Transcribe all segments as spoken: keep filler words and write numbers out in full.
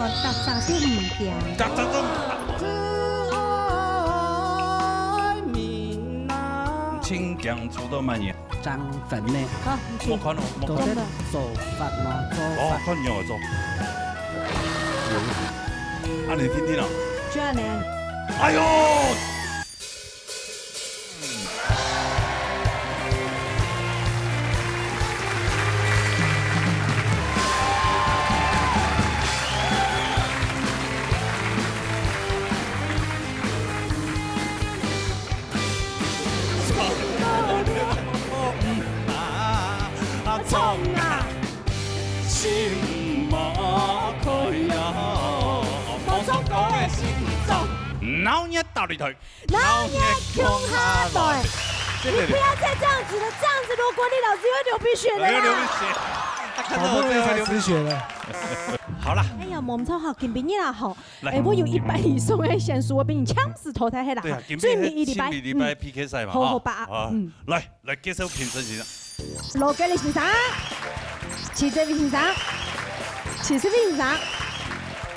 大家就毋驚。大家都，真驚出到滿意。張粉妹，好，你去。我看哦，我看。做得做法嗎？做哦，法。看你有做。啊，你聽聽哦。就恁呢。哎呦！ 鬧熱大擂台，鬧熱共下來。你不要再這樣子了，這樣子羅國立老師又流鼻血了啦。哎呀，流鼻血，他看到我就要流鼻血。好不容易才止血了。好啦。哎呀，無錯吼，今晡日啦吼，來。哎，𠊎有一半以上个選手，𠊎分你強勢淘汰忒啦。對啊，今晡日最尾一禮拜，最尾一禮拜嗯。P K賽嘛，好好吧，哈。啊，嗯。來，來介紹評審先生。 羅國立先生、徐哲偉先生、徐世偉先生、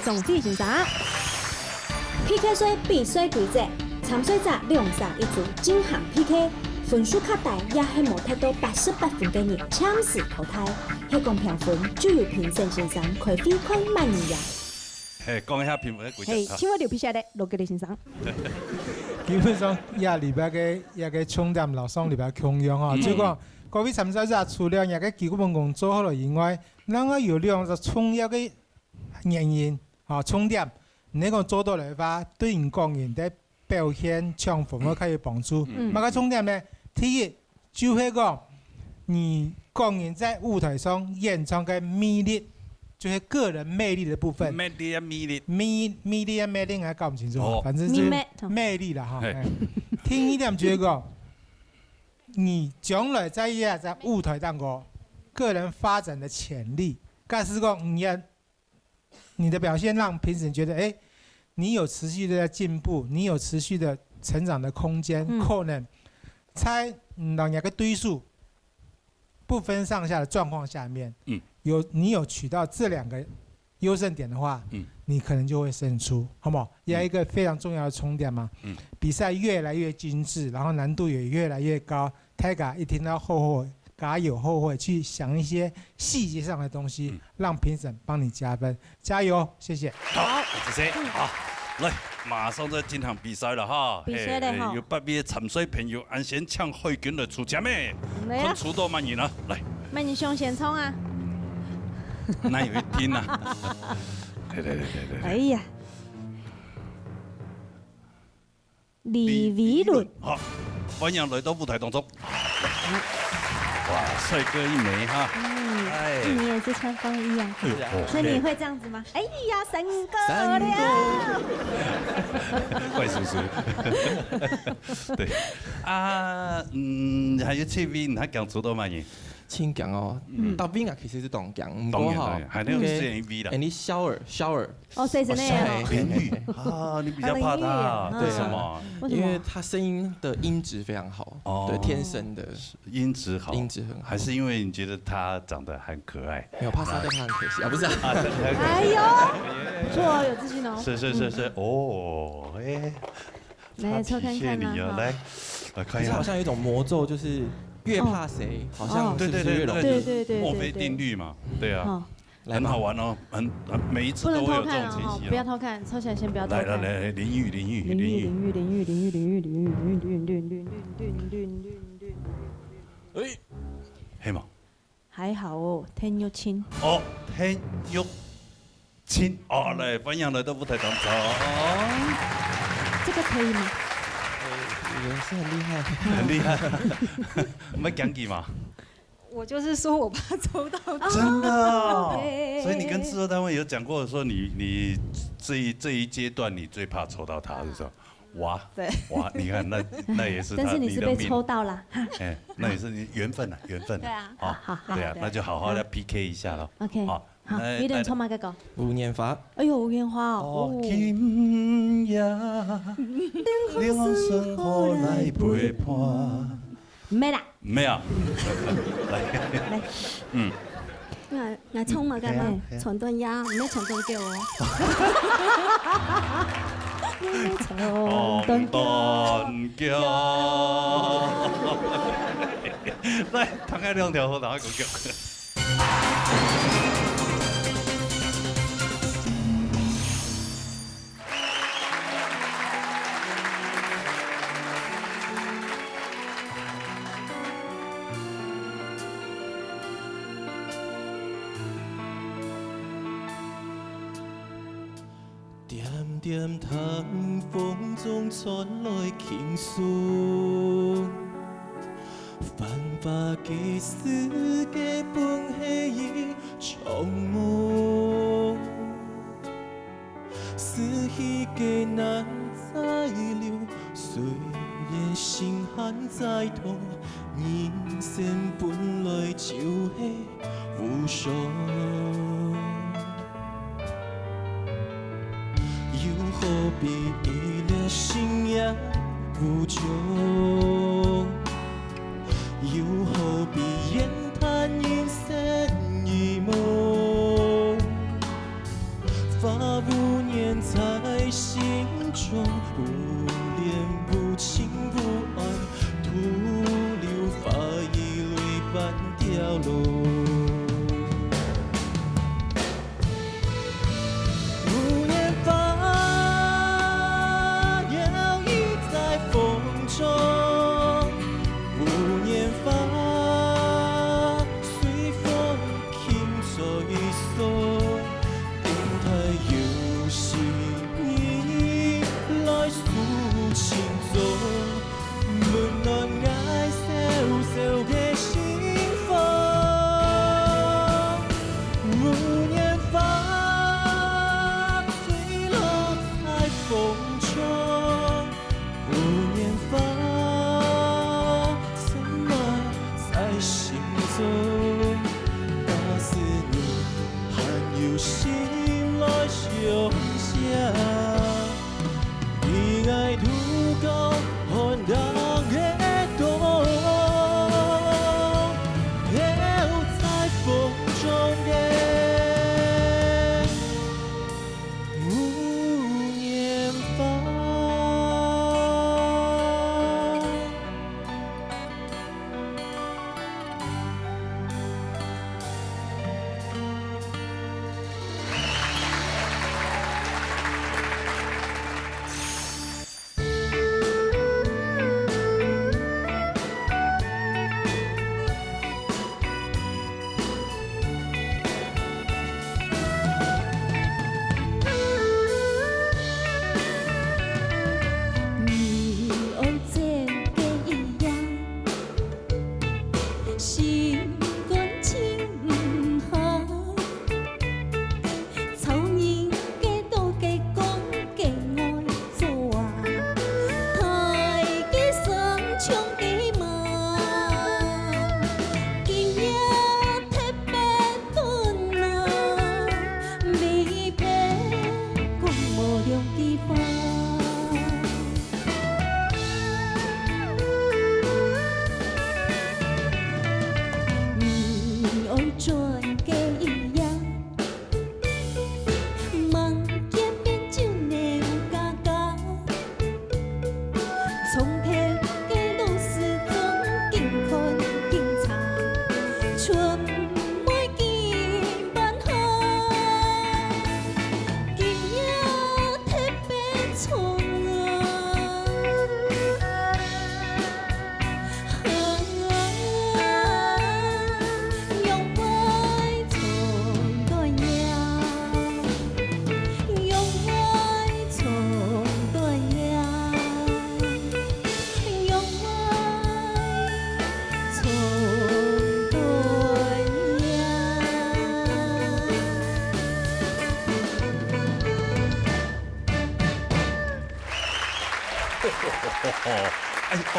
鍾輝先生。P K賽比賽規則：參賽者兩儕一組進行P K，分數較低也係無達到八十八分个人強勢淘汰，係講評分就由評審先生開會看麼人贏。嘿，講一下評分个規則。嘿，請問劉皮下來，羅國立先生。基本上，這禮拜个，這个重點摎上禮拜共樣吼，嗯。就講 各位參賽者除了若个基本功做好了以外，另外有兩個重要个原因，吼，重點，你講做到來个話，對你個人个表現、唱功會較有幫助。嗯。麼个重點呢？第一，就係講，你個人在舞台上演唱个魅力，就係個人魅力的部分。魅力啊，魅力。魅，魅力啊，魅力，𠊎搞毋清楚，哦。反正是魅力。魅力啦，哈。嘿。哎。第二點就係講， 你將來在這隻舞台當中，個人發展的潛力，假使講你也，你的表現讓評審覺得，哎，你有持續的在進步，你有持續的成長的空間，嗯。可能在，嗯，讓你个對手不分上下的狀況下面，嗯。有，你有取到這兩個 優勝點的話，嗯。你可能就會勝出，好不好？嗯。也有一個非常重要的重點嘛，嗯。比賽越來越精緻，然後難度也越來越高，大家一定要好好，加油，好好去想一些細節上的東西，嗯。讓評審幫你加分。加油，謝謝。好，謝謝。嗯。好，來，馬上就進行比賽了哈。比賽了哈。嘿，有八位參賽朋友，恁先請海軍來出戰咩？來啊。看出到麼人啊，來。麼人上先衝啊？哪有一定啊？對，對，對，對，對，對。哎呀，李維倫。李維倫，好，歡迎來到舞台當中。哇，帥哥一枚哈。嗯，哎。你也是穿風衣啊。哎呦，哦，所以你會這樣子嗎？哎呀，三個了。三個。怪叔叔。對。啊，嗯，還有七位，你還講出到麼人？ 真驚哦。嗯。答應啊，其實是當驚，毋過吼，當然，當然，還能有選一位啦。Andy Shower，Shower。哦，誰是那個？哦，Shower，嘿，嘿，嘿。林玉啊，你比較怕他，啊，林玉，為什麼？嗯。為什麼？因為他聲音的音質非常好，哦。對，天生的。音質好，音質很好。還是因為你覺得他長得很可愛？沒有，怕殺掉他很可惜啊，不是啊。啊，真的很可愛。哎呦，不錯哦，有自信哦。是，是，是，是，嗯。哦，哎。 來，他抽看看啊，體恤你哦，哈。來，來看一下。可是好像有一種魔咒，就是越怕誰，哦。好像是不是越容易？哦。對，對，對，對，對，對。墨菲定律嘛，對啊。哦。來吧。很好玩哦，很，很，每一次都會有這種驚喜哦。不能偷看哦，哈，不要偷看，抽起來先不要偷看。來，來，來，來，林玉，林玉，林玉，林玉。林玉，林玉，林玉，林玉，林玉。哎。係無？ 還好哦，鄧玉清。哦，鄧玉清，哦，來，歡迎來到舞台當中。這個可以嗎？呃，也是很厲害。很厲害。毋會驚佢嘛？我就是說我怕抽到他。真的哦。OK。所以你跟製作單位有講過說你，你這一，這一階段你最怕抽到他，是不是？ 哇，對。哇，你看，那，那也是他，但是你是被抽到啦，你的命。哈。哎，那也是你緣分啊，緣分啊。對啊。好，好，好，對啊，對啊。那就好好地P K一下咯。OK，好，好，來，維倫抽麼个歌？來。吳念華。哎呦，吳念華哦，哦。今夜，冷風送雨來陪伴。沒啦。沒有。來。來。嗯。，𠊎，𠊎唱麼个嘛？係啊，係啊。長短腰，毋係長短腳哦。長短腳。來，聽下兩條好聽个歌曲。 恬恬聽風中傳來輕訴，繁華个世界本係一場夢。思緒个難再留，雖然心還在痛，人生本來就係 無常。又何必一粒心也無從？又何必言嘆人生一夢？花無年在心中，不戀無情無愛，徒留花雨淚半條路。 无言花摇曳在风中，无言花随风轻吹送，等待有心人来诉情衷。 温暖𠊎小小个心房。无言花吹落在风中，无言花深埋在心中。假使你还有心来相惜，你爱渡过风哎哦，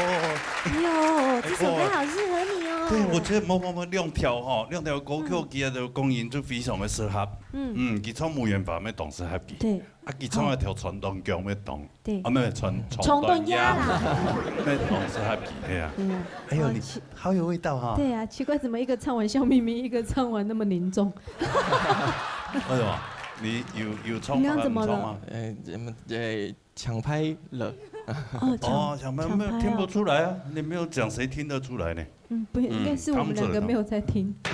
哎呦，这首歌好适合你哦。对，我觉得某某某两条哈，两条歌曲，嗯，佢个个人就非常的适合。嗯，嗯，佢唱梅艳芳个当适合佢。对。啊，佢唱个条《川东腔》个当，对，啊，没有，川，川东鸭啦，那当适合佢，对啊。对啊。哎呦，你好有味道哈。对啊，奇怪，怎么一个唱完笑眯眯，一个唱完那么凝重？为什么？你有，有唱吗？你刚刚怎么了？你唱吗？呃，怎么，呃，抢拍了。哦，抢，哦，抢拍，没有，抢拍哦。听不出来啊，你没有讲，谁听得出来呢？嗯，不，应该是我们两个没有在听。嗯，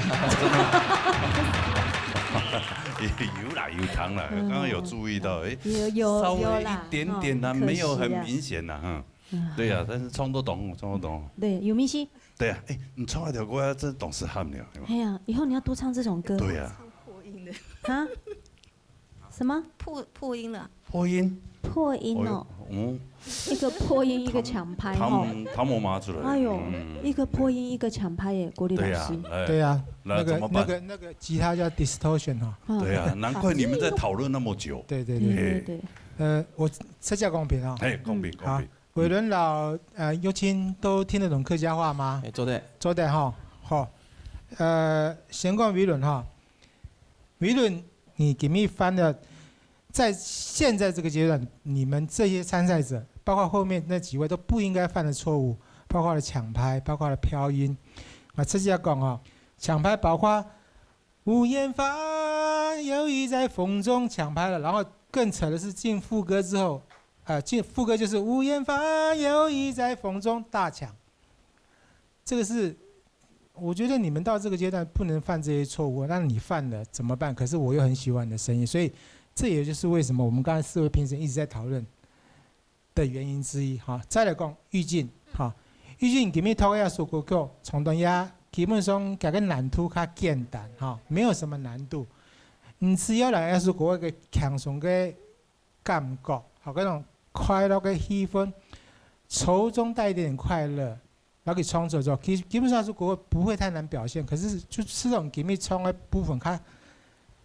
他们可能，有啦，有听啦，嗯，刚刚有注意到，哎，有，有，稍微有啦，一点点啦，哦，没有很明显啦，可惜啊。嗯。对呀，但是唱得懂，唱得懂。对，有明显。对呀，哎，你唱那条歌啊，真当适合你啊，有没有？哎呀，以后你要多唱这种歌。对呀。唱破音的。啊？什么？破，破音了。破音？破音哦。哎呦，嗯。一个破音，一个抢拍哦。他们，他们妈出来。哎呦，嗯。一个破音，一个抢拍耶，国立老师。对呀，来，对呀，那个，那个，那个吉他叫 distortion 哈。嗯。对呀，难怪你们在讨论那么久。对，对，对。对，对，对。呃，我直接公平啊。哎，公平，嗯。公平。好，伟伦老，呃，幼青都听得懂客家话吗？哎，做得。做得哈，好。呃，先讲伟伦哈，伟伦，你今日犯了，在现在这个阶段，你们这些参赛者，包括后面那几位都不应该犯的错误，包括了抢拍，包括了飘音。啊，直接讲哦，抢拍包括"无言花，摇曳在风中"抢拍了，然后更扯的是进副歌之后，呃，进副歌就是"无言花，摇曳在风中"大抢。这个是，我觉得你们到这个阶段不能犯这些错误，那你犯了怎么办？可是我又很喜欢你的声音，所以这也就是为什么我们刚才四位评审一直在讨论的原因之一哈。再来讲玉静哈，玉静今日读个这首歌曲，从东亚基本上这个难度较简单哈，没有什么难度。你只要来这首歌个轻松个感觉，好，那种快乐个气氛，愁中带一点点快乐，然后给创作之后，基，基本上是不会，不会太难表现。可是就这种给你唱的部分，它，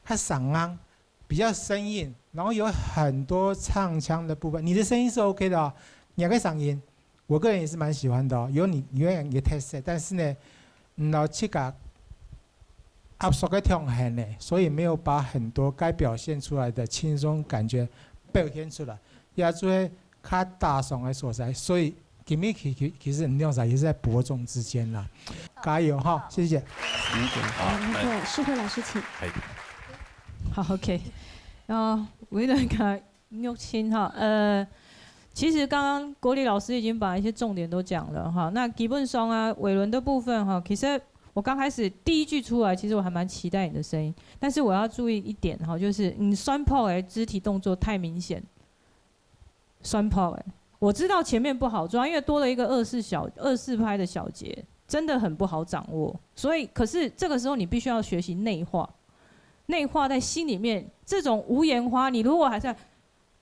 它嗓音比较生硬，然后有很多唱腔的部分，你的声音是 OK 的哦，你那个嗓音，我个人也是蛮喜欢的哦，有你，有你的特色，但是呢，嗯，老七个 压缩个条件呢，所以没有把很多该表现出来的轻松感觉表现出来，也就会较打爽的所在。所以今日其，其，其实你两个也是在伯仲之间啦，加油哈，谢谢。嗯，好，来。那个世慧老师，请。嘿。好，OK。然后我有一个 玉清哈，呃，其实刚刚国立老师已经把一些重点都讲了哈。那基本上啊，伟伦的部分哈，其实我刚开始第一句出来，其实我还蛮期待你的声音，但是我要注意一点哈，就是你选拍的肢体动作太明显，选拍的。我知道前面不好抓，因为多了一个二四小，二四拍的小节，真的很不好掌握。所以，可是这个时候你必须要学习内化，内化在心里面。这种无言花，你如果还在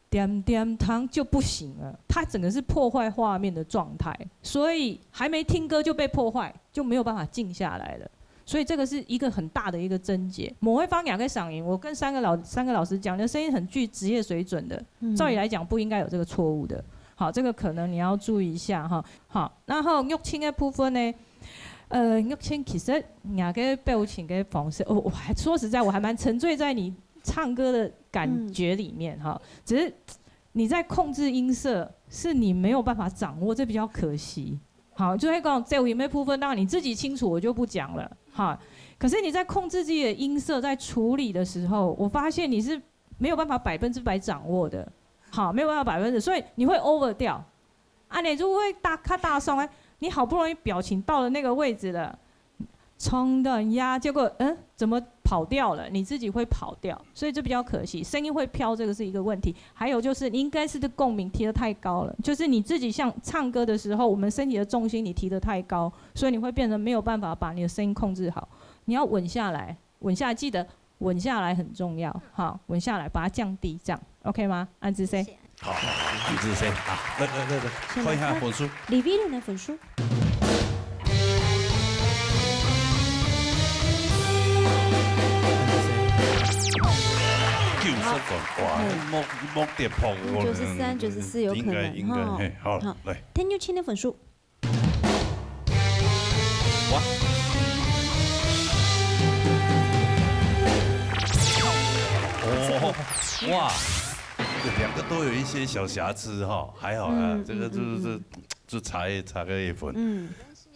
点点糖就不行了，它整个是破坏画面的状态，所以还没听歌就被破坏，就没有办法静下来了。所以这个是一个很大的一个症结。某一方两个嗓音，我跟三个老，三个老师讲，你的声音很具职业水准的，嗯。照理来讲不应该有这个错误的。好，这个可能你要注意一下哈。好，然后玉清的部分呢，呃，玉清其实你个表情跟方式，哦，我还说实在，我还蛮沉醉在你唱歌的感觉里面哈。嗯。只是你在控制音色，是你没有办法掌握，这比较可惜。好，就会讲这有没有部分，当然你自己清楚，我就不讲了哈。可是你在控制自己的音色，在处理的时候，我发现你是没有办法百分之百掌握的，好，没有办法百分之，所以你会 over 掉。啊，你就会大，较大声哎，你好不容易表情到了那个位置了，冲的呀，结果，嗯，怎么跑掉了？你自己会跑掉，所以这比较可惜，声音会飘，这个是一个问题。还有就是，你应该是共鸣提得太高了，就是你自己像唱歌的时候，我们身体的重心你提得太高，所以你会变成没有办法把你的声音控制好。你要稳下来，稳下来，记得稳下来很重要，哈，稳下来，把它降低，这样 OK 吗？安之 C。谢谢。好，安之 C 啊，来来来来，先来看一下分数。看李碧玲的分数。九十哇，嘿。莫，莫跌破哦。九十三、九十四有可能，应该，应该，哈。嘿，好，好。来。听友请的分数。哇。哦，哇，这两个都有一些小瑕疵哈，还好啊，嗯，这个就是，嗯，嗯，嗯。就差一，差个一分。嗯。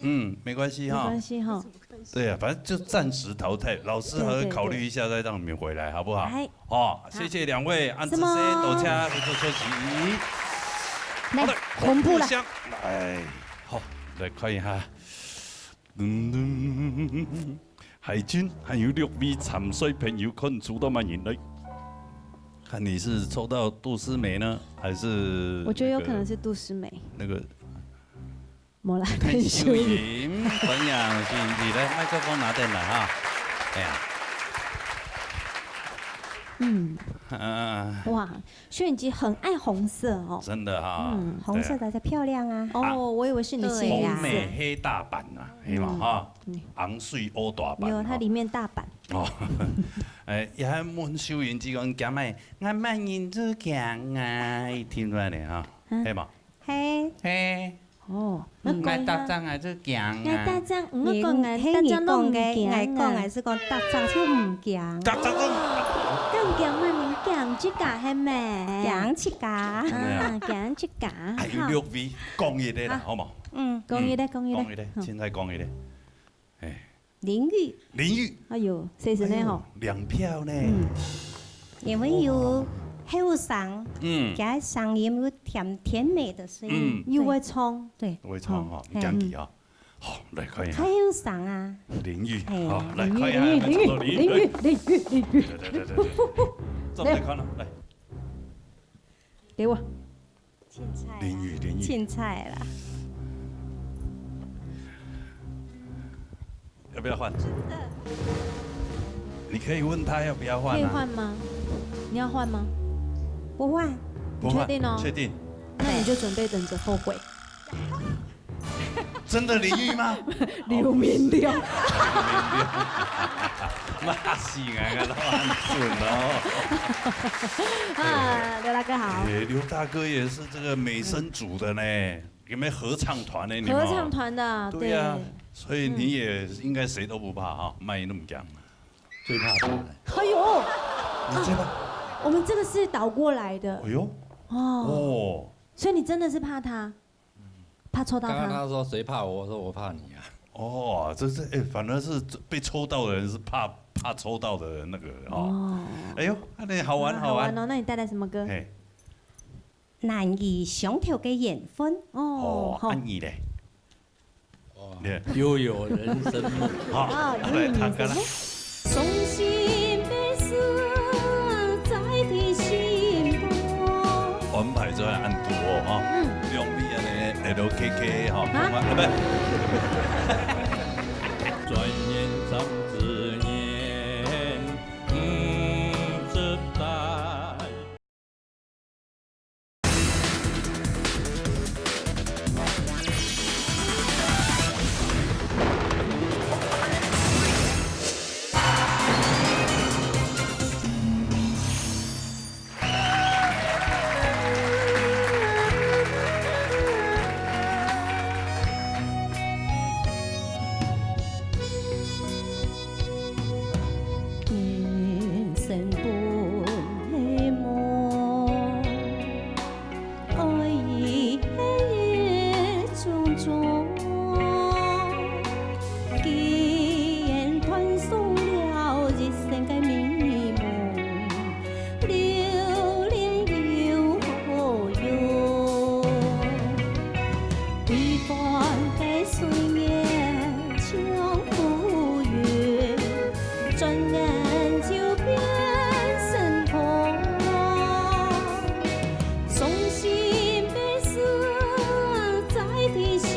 嗯，没关系哈。没关系哈。对啊，反正就暂时淘汰，老师还会考虑一下，对，对，对。再让你们回来，好不好？哎。哦，好。谢谢两位，恁仔細，什么？多谢，多休息。来，好的，公布了。红布箱，来，好，来看一下。噔噔，海军还有六位参赛朋友，看抽到么人来。看你是抽到杜诗梅呢，还是我觉得有可能是杜诗梅。那个，那个 無啦，等秀英，歡迎秀英姐，來，麥克風拿等來哈。哎呀。嗯。啊。哇，秀英姐很愛紅色哦。真的哈。嗯，紅色的才漂亮啊。對啊。哦，我以為是你心裡紅色。對啊。紅梅黑大板啊，係嘛哈？嗯。紅水烏大板。有，它裡面大板。哦，哎，也還問秀英姐講，驚麼？𠊎麼人都驚啊，一聽出來呢哈，嗯。係嘛？嘿。嘿。 哦，嗯，𠊎逐隻𠊎就驚啊。𠊎逐隻，我講𠊎逐隻攏毋驚啊。𠊎講𠊎係講逐隻就毋驚。逐隻都毋驚。敢驚麼人驚自家係咩？驚自家。啊，驚自家。還有六位，講一个啦，好無？嗯。講一个，講一个。講一个，好。凊彩講一个。哎。 淋浴。淋浴。哎喲，細聲个吼。哎喲，涼飄呢。嗯。因為有後生，嗯。佢个聲音有甜甜美的聲音。嗯。又會唱。對。會唱哈，哦。你講佢啊。嘿。好，來看一下。還有聲啊。淋浴，嘿，好，來看一下，淋浴，來，淋浴，淋浴，淋浴，淋浴。對，對，對，對，對。做得看了，來。給我。 凊彩啦。淋浴，淋浴。凊彩啦。要不要換？真的。你可以問他要不要換啊。可以換嗎？你要換嗎？不換。不換，你確定哦？確定。那你就準備等著後悔。 真的淋浴嗎？劉明亮。罵死人了，都很準哦。啊，劉大哥好。哎，劉大哥也是這個美聲組的呢，有沒有合唱團呢？你們哦。合唱團的，對呀，對。所以你也應該誰都不怕哈，麼人都毋驚，最怕他了。哎呦，你最怕？啊，我們這個是倒過來的。哎呦，哦，哦。所以你真的是怕他？ 怕抽到他。剛剛他說誰怕我，我說我怕你啊。哦，這是，哎，反而是被抽到的人是怕，怕抽到的人那個哦。哦。哎呦，那你好玩，啊，好玩。好玩哦，那你帶來什麼歌？嘿。難以相投的緣分。哦，哦，好。恁呢咧？哦，你看。又有人生夢。好，哦，來，又有人生夢。來，聽看啦。 傷心的事在你心頭。安排做恁多哦，哈。嗯。兩位恁呢，L K K，哈，啊？啊，不。轉眼三十年，毋知不知。 人生本係夢，愛意係一種種。既然斷送了一生个美夢， 留戀又何用？悲歡的歲月像浮雲，轉眼就變成空。傷心的事在你心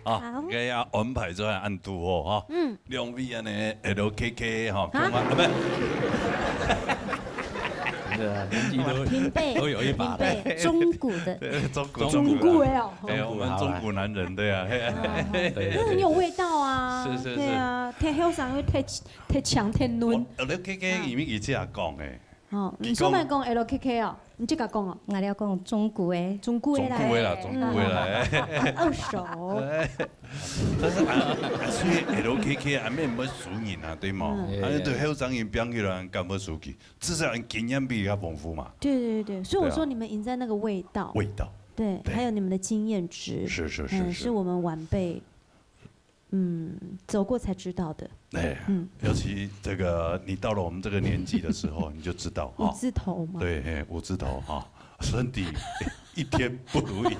啊，好。該要安排出來恁堵哦，哈。嗯。兩位恁呢，L K K哈，啊？共下，啊，不是。真的啊，年紀都，平輩，都有一把了。平輩，中股的。對，中股，中股的哦。中股的哦。哎，我們中股男人，對啊，嘿啊。哦，對，對，對。那很有味道啊。是，是，是。對啊，太後生又太，太強，太嫩。我，L K K因為佢這樣講，哎， 哦，你講，你上擺講L K K哦，你這个講哦。𠊎兜講中古的。中古的啦。中古的啦，中古的啦，啊，二手。哎，但是啊，啊，所以L K K還沒有輸贏啊，對嗎？嗯。啊，對後生人變起來，敢會輸去？至少人經驗比較豐富嘛。對，對，對，所以我說你們贏在那個味道。對啊。味道。對，對。還有你們的經驗值。是，是，是，嗯，是。是我們晚輩 嗯，走過才知道的。哎，嗯。尤其這個，你到了我們這個年紀的時候，你就知道，哈。五字頭嘛。對，嘿，五字頭，哈，身體一天不如一天。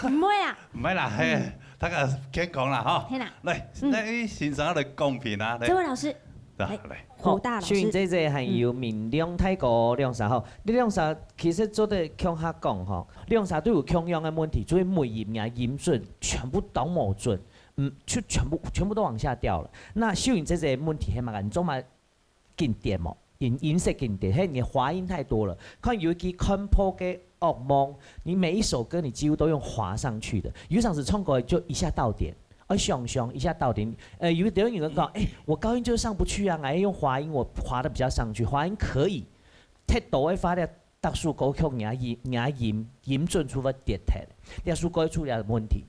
毋會啊。毋會啦，嘿，嗯。大家健康啦，哈。嘿啦。來，嗯。來，先生來公平啊，來。這位老師，啊，來。來。 好，胡大老師。秀英姐姐還有明亮大哥兩儕吼，你兩儕其實做得共下講吼，兩儕都有共樣个問題，就係每一年音準全部都無準，嗯，就全部，全部都往下掉了。那秀英姐姐个問題係麼个？你做麼緊點哦？音，音色緊點，係你的滑音太多了。看有一支看破个惡夢，你每一首歌你幾乎都用滑上去的，有場時唱歌就一下到點， 呃，想想一下到底，呃，有的人有人講，哎，我高音就是上不去啊，哎，用滑音我滑得比較上去，滑音可以，太多的話咧，大數歌曲你要音，你要音，音準出問題，這首歌出了問題，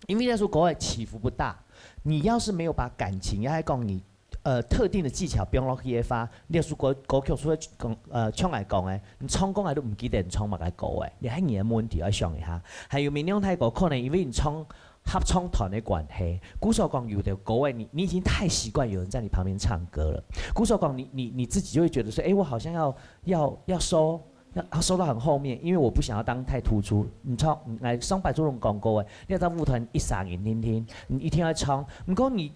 因為這首歌的起伏不大，你要是沒有把感情，要還講你，呃，特定的技巧放落去的話，這首歌，歌曲出來講，呃，唱來講，哎，你唱歌來都毋記得你唱麼个歌，哎，這係你的問題，要想一下。還有明亮大哥，可能因為你唱 合唱團的關係，故所講有的歌欸，你，你已經太習慣有人在你旁邊唱歌了。故所講你，你，你自己就會覺得說，欸，我好像要，要，要收，要，要收到很後面，因為我不想要當太突出。你唱，你來上擺做恁廣告欸，你要到舞團一儕人聽聽，你一定要唱。毋過你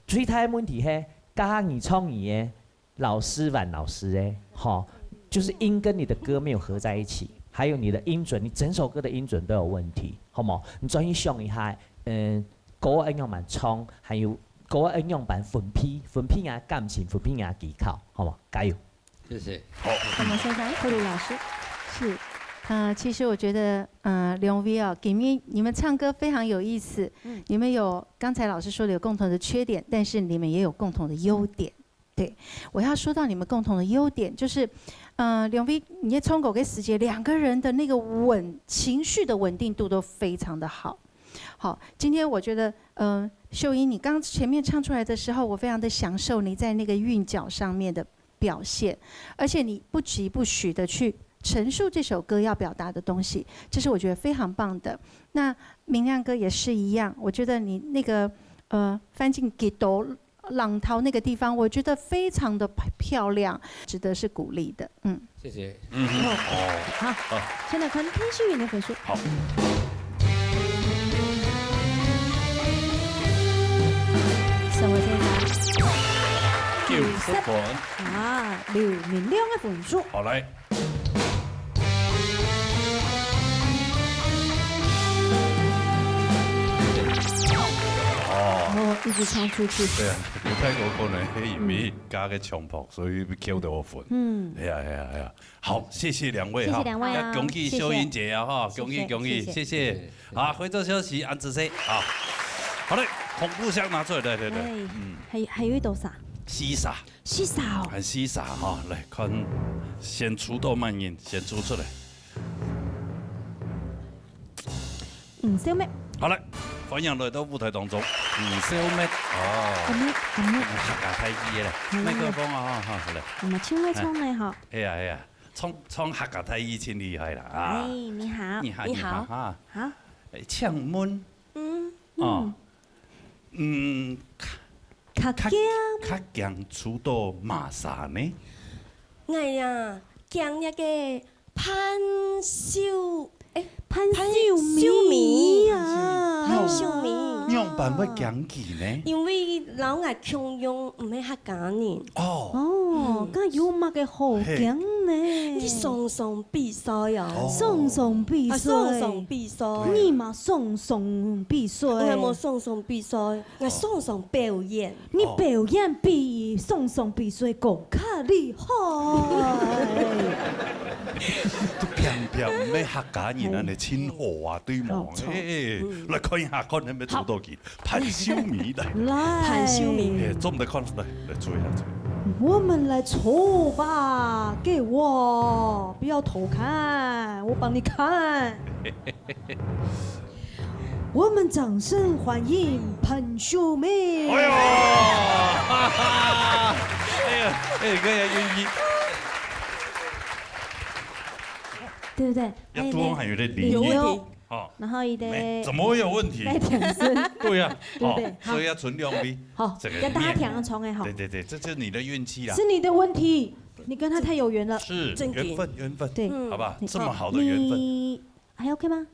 最大的問題係，加你唱你的， 老師，阮老師欸，吼，就是音跟你的歌沒有合在一起，還有你的音準，你整首歌的音準都有問題，好無？你專心想一下，嗯，歌愛仰般唱，還有歌愛仰般分配，分配啊感情，分配啊技巧，好無？加油！謝謝。好。那麼現在慧如老師。是，呃，其實我覺得，呃，兩位哦，今天你們唱歌非常有意思，嗯。你們有剛才老師說的有共同的缺點，但是你們也有共同的優點。 對，我要說到你們共同的優點，就是，呃，兩位你在唱歌的時節，兩個人的那個穩，情緒的穩定度都非常的好。好，今天我覺得，呃，秀英，你剛前面唱出來的時候，我非常的享受你在那個韻腳上面的表現，而且你不疾不徐的去陳述這首歌要表達的東西，這是我覺得非常棒的。那明亮哥也是一樣，我覺得你那個，呃，翻進吉多 浪淘那個地方，我覺得非常的漂亮，值得是鼓勵的。嗯。謝謝。嗯哼，哦。好，好。現在看天秀雲的分數。好。什麼先生？九十分。啊，劉明亮的分數。好，來。 哦。哦，一直唱出去。對啊，有太多可能係因為加个強迫，所以扣到我分。嗯。係啊，係啊，係啊。好，謝謝兩位哈。謝謝兩位啊。要恭喜秀英姐啊哈，謝謝，恭喜恭喜，謝謝。謝謝。謝謝。好，回頭休息，恁仔細啊。好嘞，紅布箱拿出來，來來來。哎，嗯。還，還有一朵啥？西沙。西沙哦。還西沙哈，來看，先出到慢音，先出出來。 吳秀梅。好嘞，歡迎來到舞台當中，吳秀梅。哦。阿妹，阿妹。客家大戲个咧，係啊。麥克風啊，哈，好嘞。那麼請問唱呢，哈？係啊，係啊，唱，唱客家大戲真厲害啦，啊。哎，你好。你好，你好。你好，哈。好。哎，請問，嗯，哦，嗯。嗯，較，較，較驚。較驚出到麼儕呢？𠊎呀，驚那個 潘秀，欸，潘秀美啊。潘秀美。仰般會驚佢呢？因為摎𠊎共樣毋係客家人。哦。哦。哦，該有麼个好驚呢？你雙雙比賽哦。哦。雙雙比賽。啊，雙雙比賽。你嘛雙雙比賽。𠊎無雙雙比賽，𠊎雙雙表演。你表演比雙雙比賽更加厲害。都偏偏毋係客家人恁呢，真好啊，對無？好，好。哎，來看一下，看你有無做到佢。 潘秀敏來。來。潘秀敏。哎，做毋得看，來，來，注意一下，注意。我們來抽吧，給我，不要偷看，我幫你看。我們掌聲歡迎潘秀敏。哎喲，哈哈，哎呀，哎，可以，願意。對不對？要多還有點禮貌。哎，有問題。 哦，然後佢个，沒，怎麼會有問題？來點聲。對呀，對不對？哦，所以要存兩位。好，這個要大家聽得出來哈。對對對，這就是你的運氣啦。是你的問題，你跟他太有緣了。是，真的。緣分，緣分。對。嗯。好吧，嗯，這麼好的緣分。好，你還OK嗎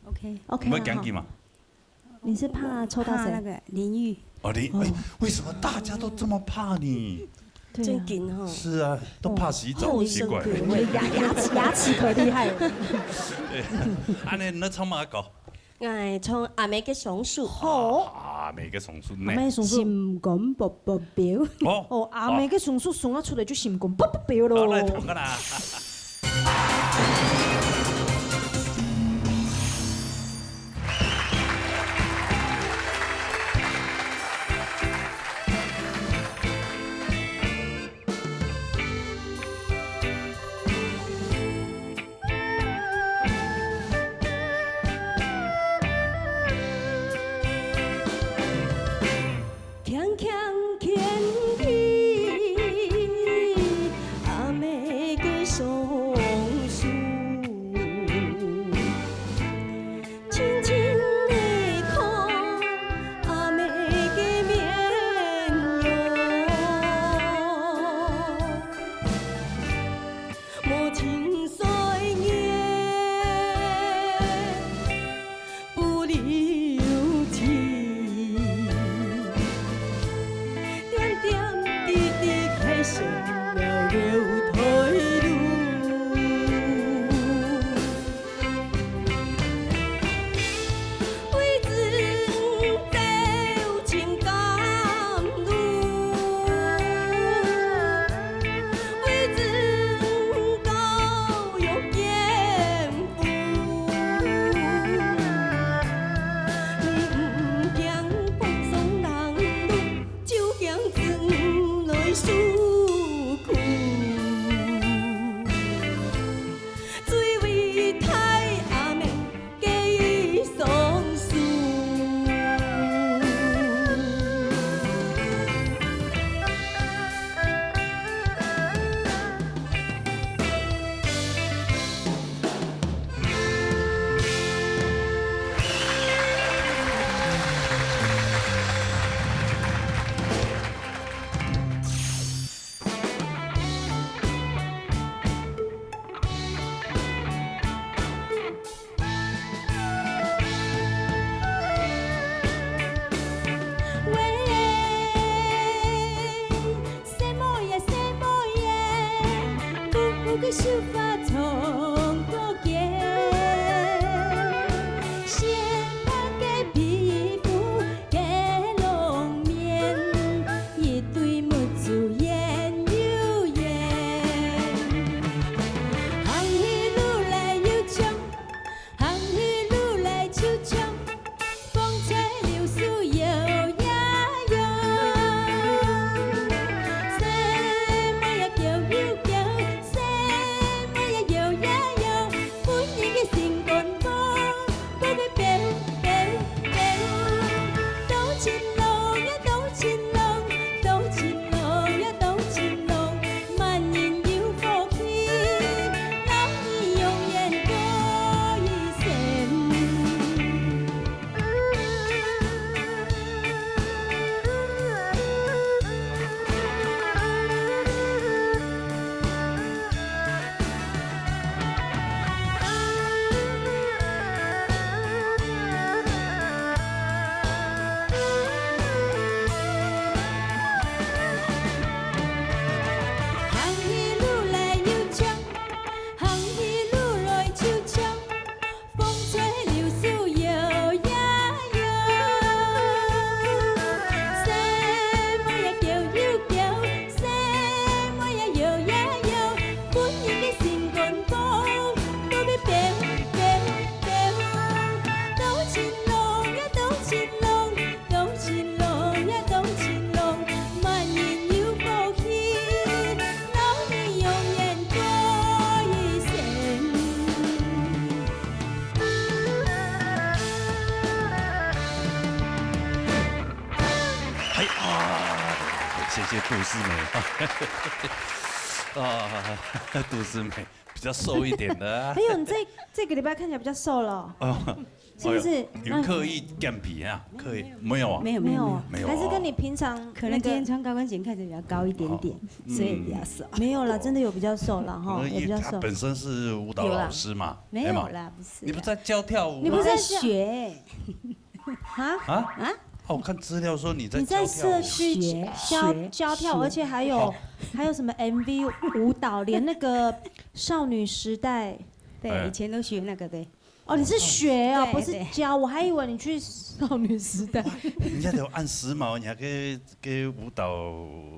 ？OK。OK，你會驚喜嗎？好。你是怕抽到誰？怕那個林玉。哦，林，哦。哎，為什麼大家都這麼怕你？ 對啊。正經吼。是啊，都怕洗澡，哦，奇怪。後生可畏。牙，牙齒，牙齒可厲害了。對，恁呢，你唱麼个歌？𠊎唱阿妹个松鼠。好。啊，阿妹个松鼠呢？阿妹松鼠。心肝噗噗飆。哦。哦，阿妹个松鼠送啊出來就心肝噗噗飆咯。好，來，唱个啦。 輕輕牽起阿妹个雙手，輕輕地看阿妹个面容。 無情歲月不留情，點點滴滴開始了流退路。 為子走盡甘路，為子教育艱苦。你毋驚北上人路，就驚子女受苦。 最偉大阿妹个一雙手。喂，細妹仔，細妹仔，姑姑个秀髮長過肩，鮮白个皮膚， 个容面，一對目珠圓又圓。行起路來又像，行起路來就像，風吹柳樹搖呀搖。細妹仔噭又噭，細妹仔搖谢谢杜思梅。啊，杜思梅比较瘦一点的啊。没有，你这，这个礼拜看起来比较瘦了。哦，是不是？哎呦，有刻意减肥啊？刻意，没有啊？没有，没有，没有。没有啊。还是跟你平常可能今天穿高跟鞋看起来比较高一点点，哦。所以比较瘦。没有啦，真的有比较瘦了哈，可能也，有比较瘦。她本身是舞蹈老师嘛，有啦。没有啦，哎嘛。不是啦。你不是在教跳舞吗？你不是在学？啊？啊？啊？哦，我看资料说你在教跳舞。你在社区学，教，学，教跳舞，学。而且还有，哦。还有什么M V舞蹈，连那个少女时代。对，哎。以前都学那个，对。哦，你是学哦，对，不是教，对。我还以为你去少女时代。人家都有按时髦，你还可以给舞蹈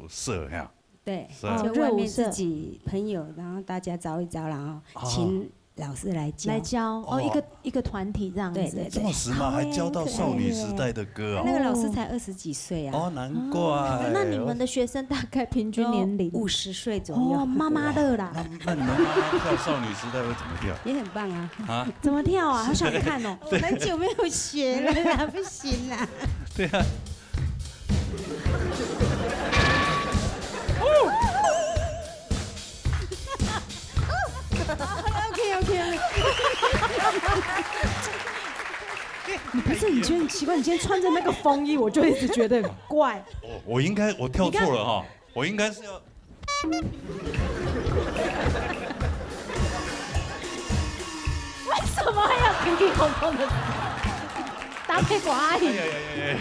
社哈。对，是啊。就外面自己朋友，哦，热舞社。然后大家招一招，然后请老师来教。来教，哦，哦。一个，一个团体这样子。对，对，对。这么时髦，好耶，还教到少女时代的歌哦。很可爱耶。那个老师才二十几岁啊。哦，难怪。哦，那你们的学生大概平均年龄？都五十岁左右。哦，妈妈的啦。那，那你们妈妈跳少女时代会怎么跳？也很棒啊。啊？怎么跳啊？好想看哦。我很久没有学了啦，不行啦。对啊。OK，OK，OK。你不是，你觉得很奇怪？你今天穿着那个风衣，我就一直觉得很怪。我，我应该，我跳错了哈，我应该是要，为什么要叮叮咚咚的搭配寡阿姨？哎呀呀呀呀！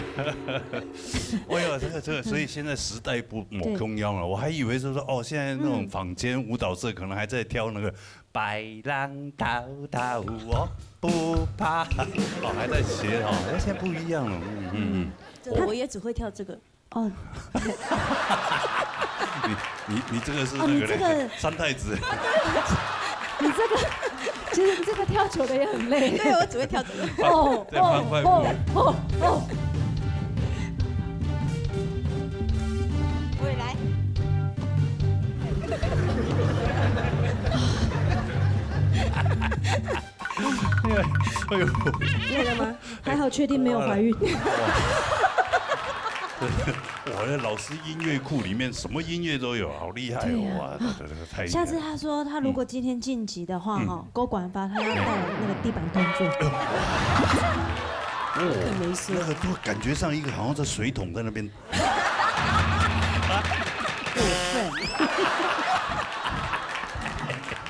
哎呦，这个，这个，所以现在时代不，不相同了。对。我还以为是说，哦，现在那种坊间舞蹈社可能还在挑那个白浪滔滔，我不怕，哦，还在学哦，哎，现在不一样了，嗯，嗯，嗯。真的，我也只会跳这个。哦。你，你，你这个是那个嘞，哦，你这个三太子。你这个，其实你这个跳久了也很累。对，我只会跳这个。哦，对，哦，快，快步。哦，哦，哦。我也来。哎呦，哎呦。累了吗？还好确定没有怀孕。哇，那老师音乐库里面什么音乐都有，好厉害哦！对啊。哇，这，这个太厉害了。下次他说他如果今天晋级的话，嗯。哈，勾管发他要带那个地板动作。哦，没事。那个都感觉上一个好像在水桶在那边。过分。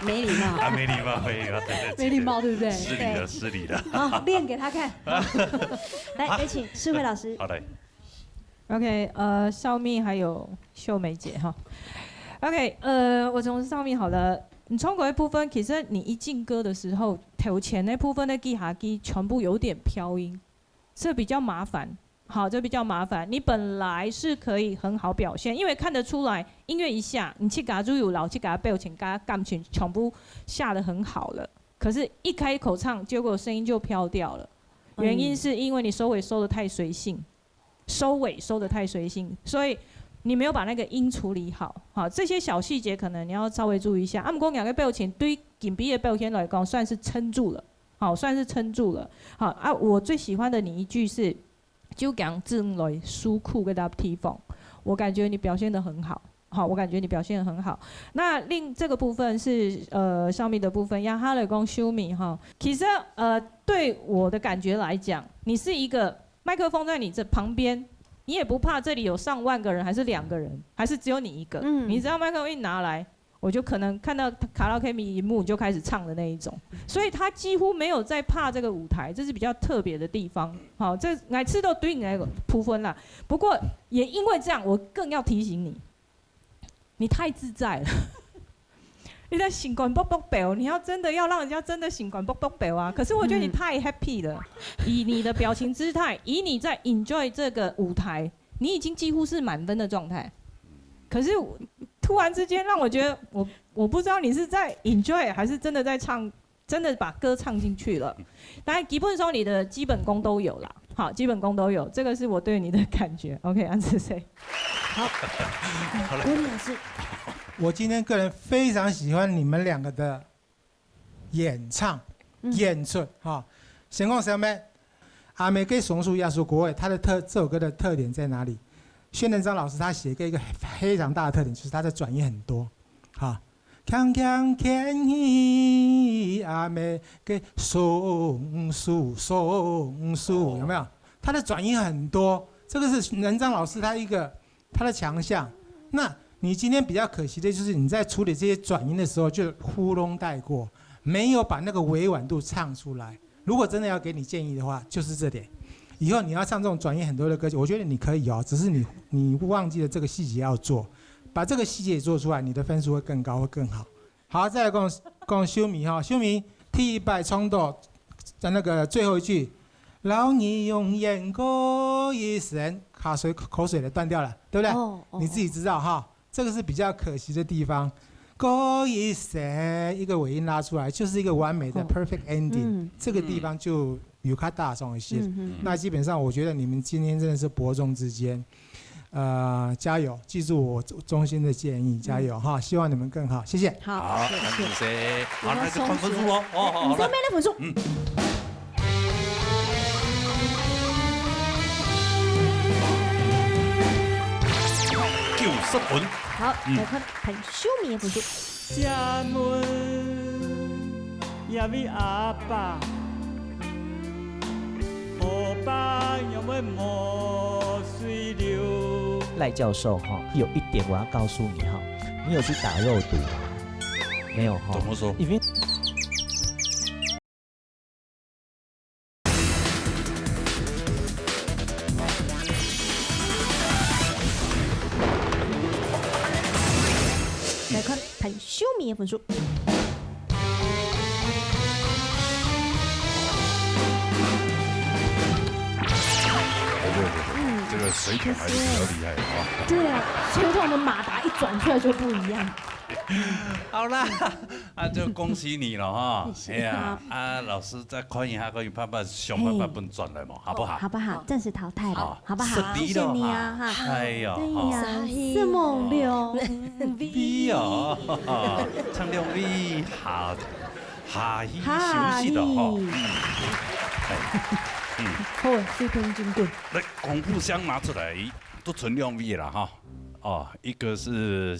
没礼貌。啊，没礼貌，没礼貌，对不起。没礼貌，对不对？失礼了，对。失礼了。好，练给他看。好。来，有请世慧老师。好，来。OK，呃，少蜜还有秀梅姐哈。OK，呃，我从少蜜好了。你唱歌的部分，其实你一进歌的时候，头前那部分的吉他机全部有点飘音，这比较麻烦。好，这比较麻烦。你本来是可以很好表现，因为看得出来，音乐一下，你自家就有老自家的表情、跟感情全部下得很好了。可是，一开口唱，结果声音就飘掉了。原因是因为你收尾收得太随性。 收尾收得太随性，所以你没有把那个音处理好。好，这些小细节可能你要稍微注意一下。啊，毋過兩个表情對緊逼的表現來講，算是撐住了，好，算是撐住了。好啊，我最喜歡的你一句是，就講自來受苦个地方，我感覺你表現得很好。好，我感覺你表現得很好。那另這個部分是，呃，上面的部分，讓他來講秀美哈。其實，呃，對我的感覺來講，你是一個 麦克风在你这旁边，你也不怕这里有上万个人，还是两个人，还是只有你一个？嗯。你只要麦克风一拿来，我就可能看到卡拉OK屏幕就开始唱的那一种。所以他几乎没有在怕这个舞台，这是比较特别的地方。好，这来吃到对你来个部分啦。不过也因为这样，我更要提醒你， 你太自在了。你在心肝啵啵跳，你要真的要让人家真的心肝啵啵跳啊！可是我觉得你太 happy 了，以你的表情姿态，以你在 enjoy 这个舞台，你已经几乎是满分的状态。可是突然之间让我觉得，我我不知道你是在 enjoy 还是真的在唱，真的把歌唱进去了。当然，基本上你的基本功都有啦，好，基本功都有，这个是我对你的感觉。OK，安志谁？好，好嘞。温老师，我今天个人非常喜欢你们两个的演唱、嗯。演出哈。先讲什么？阿妹个松树耶稣国会，它的特，这首歌的特点在哪里？薛仁章老师他寫一个，一个非常大的特点，就是他的转音很多，哈，锵锵锵嘿阿妹个松树松树，有没有？他的转音很多，这个是仁章老师他一个他的强项。那你今天比较可惜的就是你在处理这些转音的时候就糊弄带过，没有把那个委婉度唱出来。如果真的要给你建议的话，就是这点。以后你要唱这种转音很多的歌曲，我觉得你可以哦，只是你你忘记了这个细节要做，把这个细节做出来，你的分数会更高，会更好。好，再来讲讲秀敏哈，秀敏第一摆唱到那个最后一句，然后你永远过一生，口水口水的断掉了，对不对？哦哦你自己知道哈，这个是比较可惜的地方。过一生一个尾音拉出来，就是一个完美的 perfect ending，、嗯这个地方就有卡大上一些。嗯嗯那基本上，我觉得你们今天真的是伯仲之间。呃，加油！记住我衷心的建议，加油哈！希望你们更好，谢谢。好，好，谢谢感谢。谢。好，那就看分数哦。哦，好，你这好了。边的分数，嗯，九十分。好，来看看秀敏的分数。请问，也为阿爸，阿爸也为莫水流。赖教授哈，有一点我要告诉你哈，你有去打肉毒吗？没有哈。怎么说？因为来看看秀敏的分数。这个水桶还是比较厉害的啊。对啊，水桶的马达一转出来就不一样。好啦，啊，就恭喜你了哈。谢谢哎呀，啊，老师再看一下，看有办法想办法分转来嘛，好不好？好不好？暂时淘汰了好，好不好？是比了谢谢你啊哈。哎呦，对呀哈，四梦六 V哦，唱两V下下去休息了哈。哈哎，好，水桶真滚。来，功夫箱拿出来，都存两V了哈。哦，一个是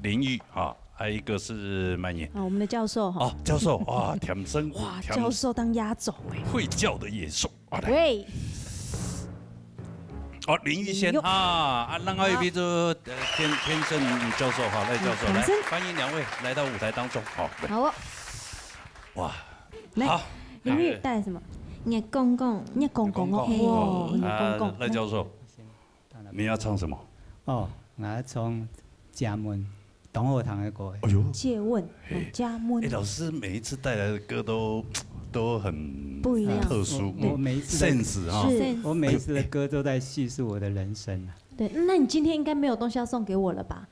林玉哈，还有一个是曼燕。啊，我们的教授哈。哦，教授哇，天生哇，天教授当压轴哎。会叫的野兽啊，来。喂，哦，林玉仙哟啊，啊，另外一位就呃天天生教授哈，赖教授来天生，欢迎两位来到舞台当中。好，来好哦，哇，来好，林玉带什么？月光光，月光光哦，月光光哇，月光光啊，。赖教授，你要唱什么？哦，我要唱《家门》，董后堂的歌。哎呦，借问，嘿家门哎，，老师每一次带来的歌都都很不一样特殊，我我每一次的嗯，sense 哈，是我每一次的歌都在叙述我的人生啊。对，那你今天应该没有东西要送给我了吧？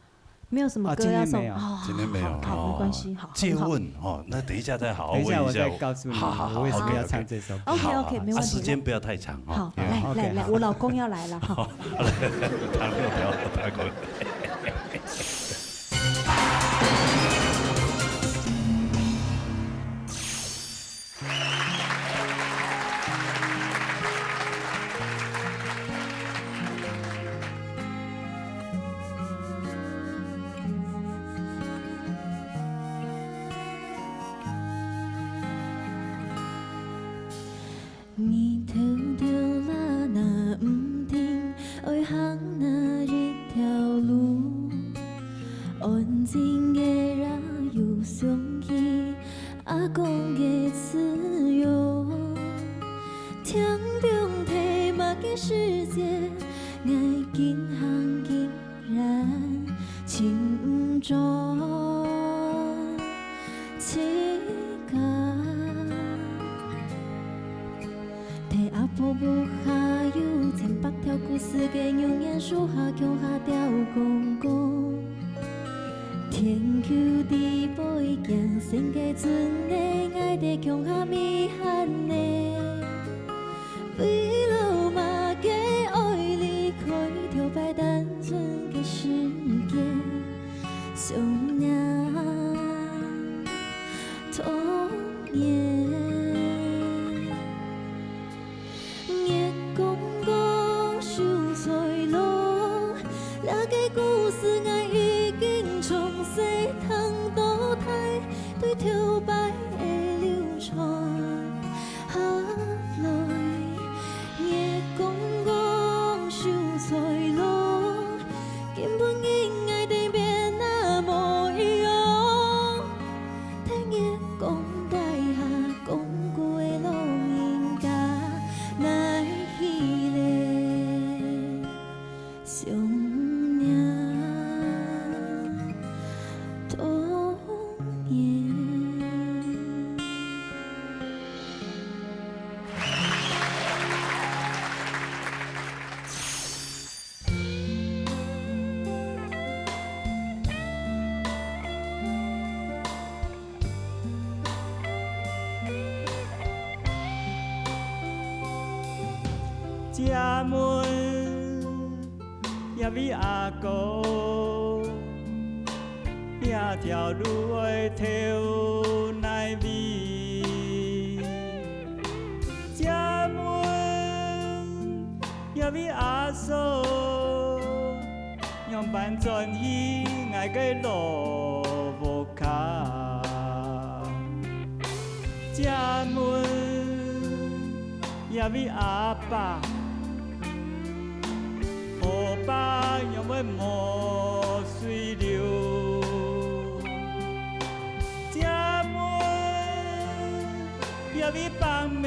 没有什么歌要送啊今天没有哦今天没有好，好，哦没关系，好，借很好。问哦，那等一下再好好等一下我问一下再告诉你好好好我为什么要 OK，OK 唱这首歌。OK，OK，好好没问题啊，时间不要太长哈。好，因为来 OK，来来，好我老公要来了哈。他没有聊，他跟我日头著啦若毋停，愛行哪一條路？安靜个夜有想起阿公个慈容。天頂地麼个世界，𠊎緊行緊 然尋毋著自家。在阿婆屋下有千百條故事个牛眼樹下，共下吊公公。天球地背驚神个船仔，𠊎兜共下覓漢仔。 為了麼个愛離開頭擺單純个世界，想念童年。月光光，秀才郎，是𠊎已經從細聽到大，對頭擺个流傳下來，月光光秀才郎，今晡日𠊎兜變啊無樣。聽月光底下講古个老人家，哪去咧？ 想念童年。 借問這位阿哥，這條路愛投哪位？借問這位阿嫂， 仰般轉去𠊎个老屋下？借問這位阿伯，河壩仰會無水流？借問這位伯姆，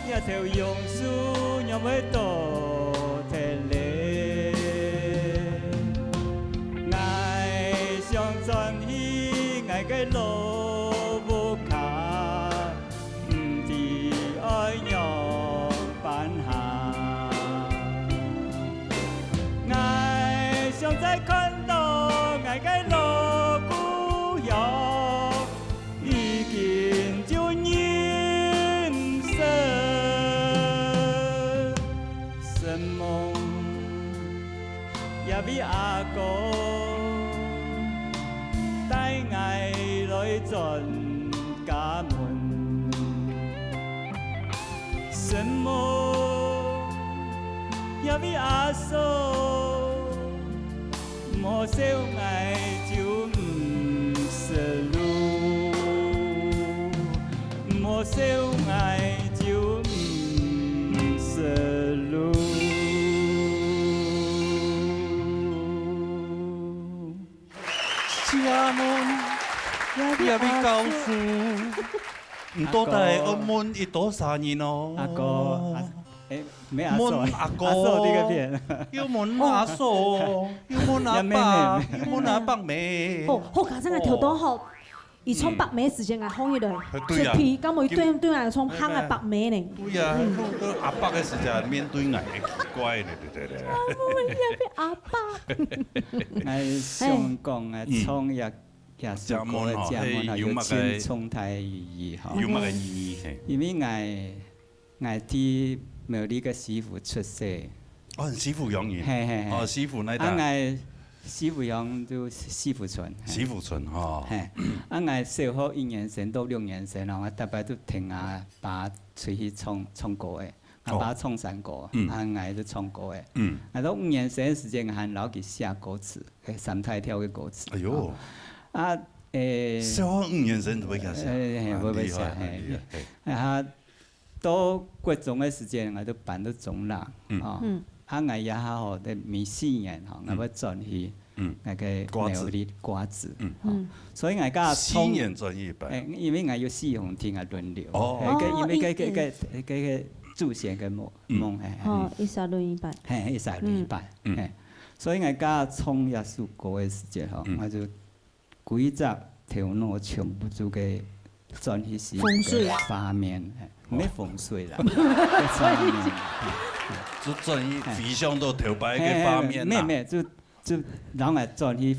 這頭榕樹仰會倒忒咧？𠊎想轉去𠊎个老屋下，毋知愛仰般行。𠊎想再看到𠊎个老故鄉， 已經就認識。承蒙這位阿哥帶𠊎來轉家門。 承蒙這位阿嫂，無笑𠊎就毋識路，無笑𠊎就毋識路。請問，這位教授， 毋到底愛問一到三人哦。阿哥，阿，誒，無阿嫂，問阿哥，阿嫂這個片。又問阿嫂，又問阿伯，也妹妹。又問阿伯姆。哦，好，剛才𠊎頭到吼，佢唱伯姆時間，𠊎放佢來，哎，對啊。出皮，敢無對，對𠊎來唱，喊𠊎伯姆呢。對啊，嗯。到阿伯个時間，面對𠊎，奇怪呢，對不對？啊，我們也被阿伯。𠊎想講啊，嗯。唱一 這首歌个借問吼，借問吼，嘿，有麼个，有真重大个意義吼。有麼个意義？嘿。因為𠊎，𠊎在苗栗个西湖出世。哦，你西湖陽人。嘿，嘿，嘿。哦，西湖那一帶。啊，𠊎西湖陽就西湖村，嘿。西湖村，哦。嘿。啊，𠊎小學一年生到六年生咯，𠊎逐擺都聽阿爸出去唱，唱歌个。 阿爸唱山歌，哦。嗯。啊，𠊎就唱歌个。嗯。啊，到五年生个時間，還摎佢寫歌詞，誒，三大調个歌詞。哎喲。哦。啊，誒，小學五年生就會曉寫，誒，嘿，啊，會，會寫，厲害，嘿。厲害，嘿。啊，到國中个時間，𠊎就搬到中壢，嗯。哦。嗯。啊，𠊎這下吼，在每四年吼，嗯。𠊎會轉去 嗯。該个瓜子。苗栗瓜子。嗯。哦，嗯。所以𠊎个四年轉一擺。誒，因為𠊎有四方天啊輪流。哦。誒，該因為該，哦，該，該，該，該祖先个墓，嗯。墓，誒，誒。哦，一儕輪一擺。嘿，一儕輪一擺，嗯。嘿。所以𠊎个唱這首歌个時節吼，嗯。𠊎就歸隻頭腦全部就个轉去是風水。該畫面，誒，無風水啦，該畫面。就轉去回想到頭擺个畫面啦。嘿，嘿，沒有，沒有，就 就讓𠊎轉去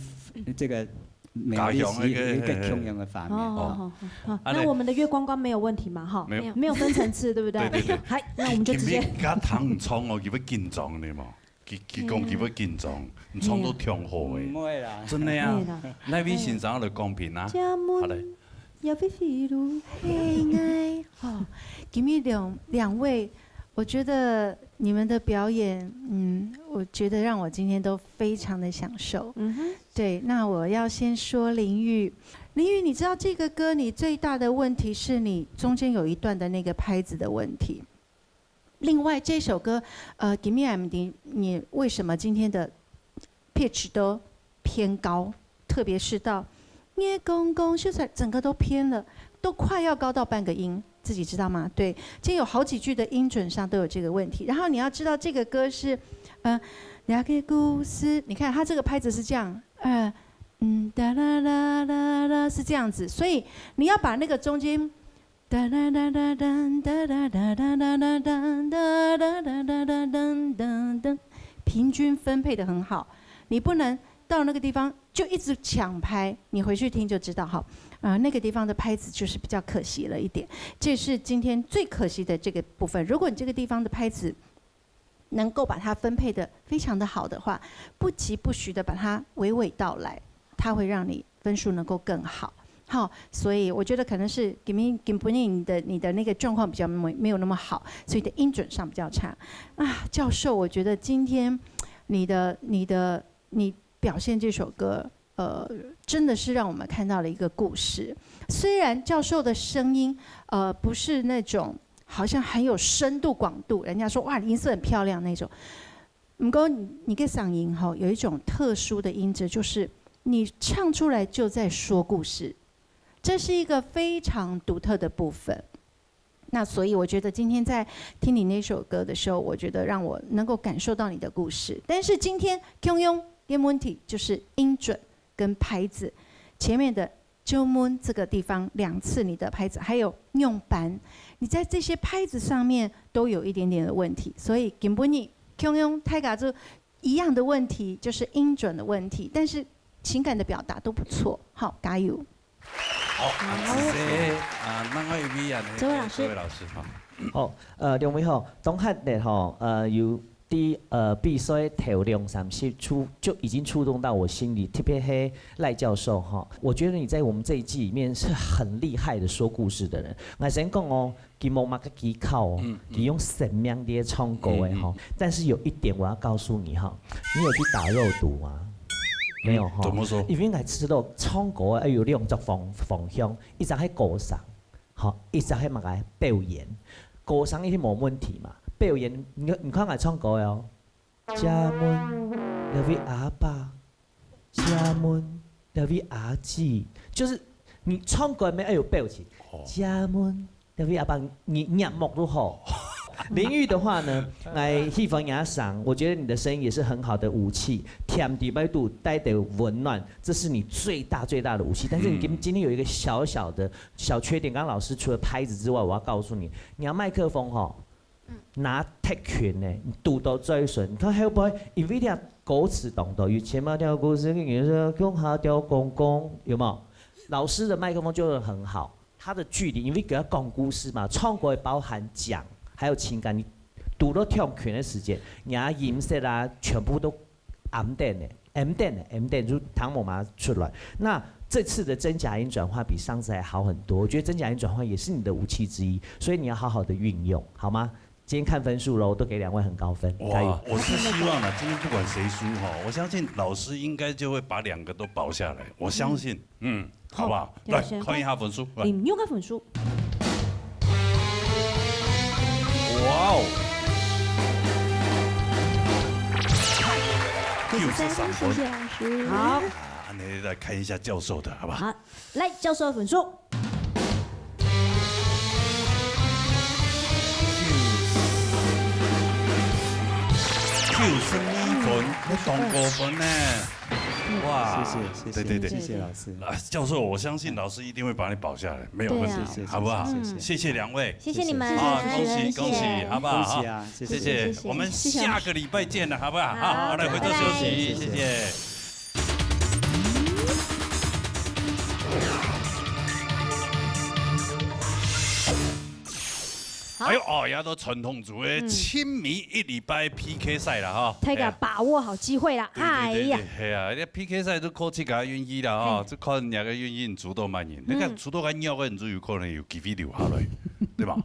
這個苗栗市一個共樣个畫面。哦，好，好，好，好。啊，那我們的月光光沒有問題嘛，哈？沒有。沒有分層次，對不對？對，對，對。好，那我們就直接。今日佢聽你唱哦，佢會緊張的嘛？佢，佢講佢會緊張，你唱到挺好的。毋會啦。真的啊。會啦。那位先生來公平啊。借問，好嘞。也會飛路，嘿，𠊎，哈，今日兩，兩位我觉得你们的表演，嗯，我觉得让我今天都非常的享受。嗯哼，对，那我要先说林玉，林玉，你知道这个歌你最大的问题是你中间有一段的那个拍子的问题。另外这首歌，呃，Give Me M D，你为什么今天的 pitch 都偏高，特别是到 nghe con con 秀才整个都偏了，都快要高到半个音，自己知道吗？对，今天有好几句的音准上都有这个问题。然后你要知道这个歌是，呃，两个故事，你看它这个拍子是这样，呃，嗯，哒啦啦啦啦是这样子，所以你要把那个中间。哒啦哒啦哒哒哒哒哒哒哒哒哒哒哒哒哒哒哒，平均分配的很好，你不能到那个地方就一直抢拍，你回去听就知道哈。啊、那个地方的拍子就是比较可惜了一点，这是今天最可惜的这个部分。如果你这个地方的拍子能够把它分配的非常的好的话，不疾不徐的把它娓娓道来，它会让你分数能够更好。好，所以我觉得可能是 Gimini Gimini 你的你的那个状况比较没没有那么好，所以你的音准上比较差。啊，教授，我觉得今天你的你的你表现这首歌，呃，真的是让我们看到了一个故事。虽然教授的声音，呃，不是那种好像很有深度广度，人家说哇，音色很漂亮那种。不过你你个嗓音吼，有一种特殊的音质，就是你唱出来就在说故事，这是一个非常独特的部分。那所以我觉得今天在听你那首歌的时候，我觉得让我能够感受到你的故事。但是今天 Kyung Young 的问题就是音准跟拍子，前面的 Jomun 这个地方两次你的拍子，还有用板，你在这些拍子上面都有一点点的问题，所以 Gimini Kyung Young 泰嘎就一样的问题，就是音准的问题，但是情感的表达都不错。好，加油！好，感谢啊，那个 V 啊，周老师周伟老师哈。好，呃，两位吼，当下咧吼，呃，有啲呃比赛头两三集触就已经触动到我心里，特别是赖教授哈，我觉得你在我们这一季里面是很厉害的说故事的人。我先讲哦，佢冇乜个技巧哦，佢用生命在唱歌的哈。但是有一点我要告诉你哈，你有去打肉毒吗？没有哈。怎么说？因为我知道唱歌要有两种方方向，一种系歌声，好，一种系么个表演。歌声一定冇问题嘛，表演你你看我唱歌哦，家门那位阿爸，家门那位阿姊，就是你唱歌没有表情，家门那位阿爸，你眼目都好。淋浴的话呢，来气氛压嗓，我觉得你的声音也是很好的武器，甜底白肚带点温暖，这是你最大最大的武器。但是你今今天有一个小小的小缺点，刚刚老师除了拍子之外，我要告诉你，你要麦克风哈，拿太近呢，你堵到最顺。你看后背，因为你歌词当多，有前面条故事，跟你说共下条公公，有没有？老师的麦克风就很好，他的距离，因为给他讲故事嘛，唱歌包含讲，还有情感，你堵到跳群的时间，你啊音色啊，全部都暗点的，暗点的，暗点就糖某嘛出来。那这次的真假音转换比上次还好很多，我觉得真假音转换也是你的武器之一，所以你要好好的运用，好吗？今天看分数喽，都给两位很高分，加油！哇，我是希望呢，今天不管谁输哈，我相信老师应该就会把两个都保下来，我相信，嗯，好不好？来对先看一下分数，来，你用个分数，哇哦，九十三分，好，啊，那来看一下教授的好不好？好，来教授的分数，九十二分，你当高分呢。哇，谢谢谢谢，对对对谢谢老师。啊，教授，我相信老师一定会把你保下来，没有问题，对啊谢谢好不好？谢谢谢谢谢谢两位谢谢你们，谢谢啊，恭喜谢谢恭喜，好不好？恭喜啊！谢谢谢。谢，我们下个礼拜见了，好不好？好好，来回座休息，拜拜谢谢。好哎呦，哦，也都传统组的亲民一礼拜 P K 赛了哈。大家把握好机会啦！哎呀。哎呀，对对对，系啊，你 P K 赛都靠自家运气啦哈，就看人家个运气足到蛮人。你看足到个弱个，你就有可能有机会留下来。對吧？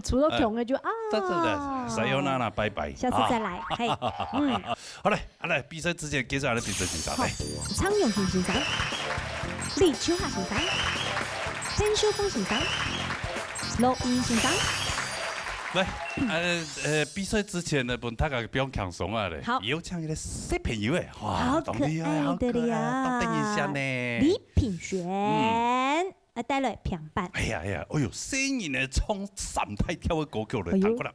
除了窮的就，啊。這，這，這，さよなら，拜拜。下次再來，啊。嘿，嗯。好嘞，啊，來，比賽之前，介紹你的評審先生，好，來。張永平先生、李秋霞先生、陳秀鳳先生、羅英先生。來，呃，呃，比賽之前呢，分大家放輕鬆啊嘞。好。有請一個小朋友哎，哇，好可愛的呀。當厲害，好可愛，當得人惜呢。李品璇。嗯。 啊，帶來評判。哎呀，哎呀，哎喲，細人仔唱三大調个歌曲來，哎喲。聽過啦。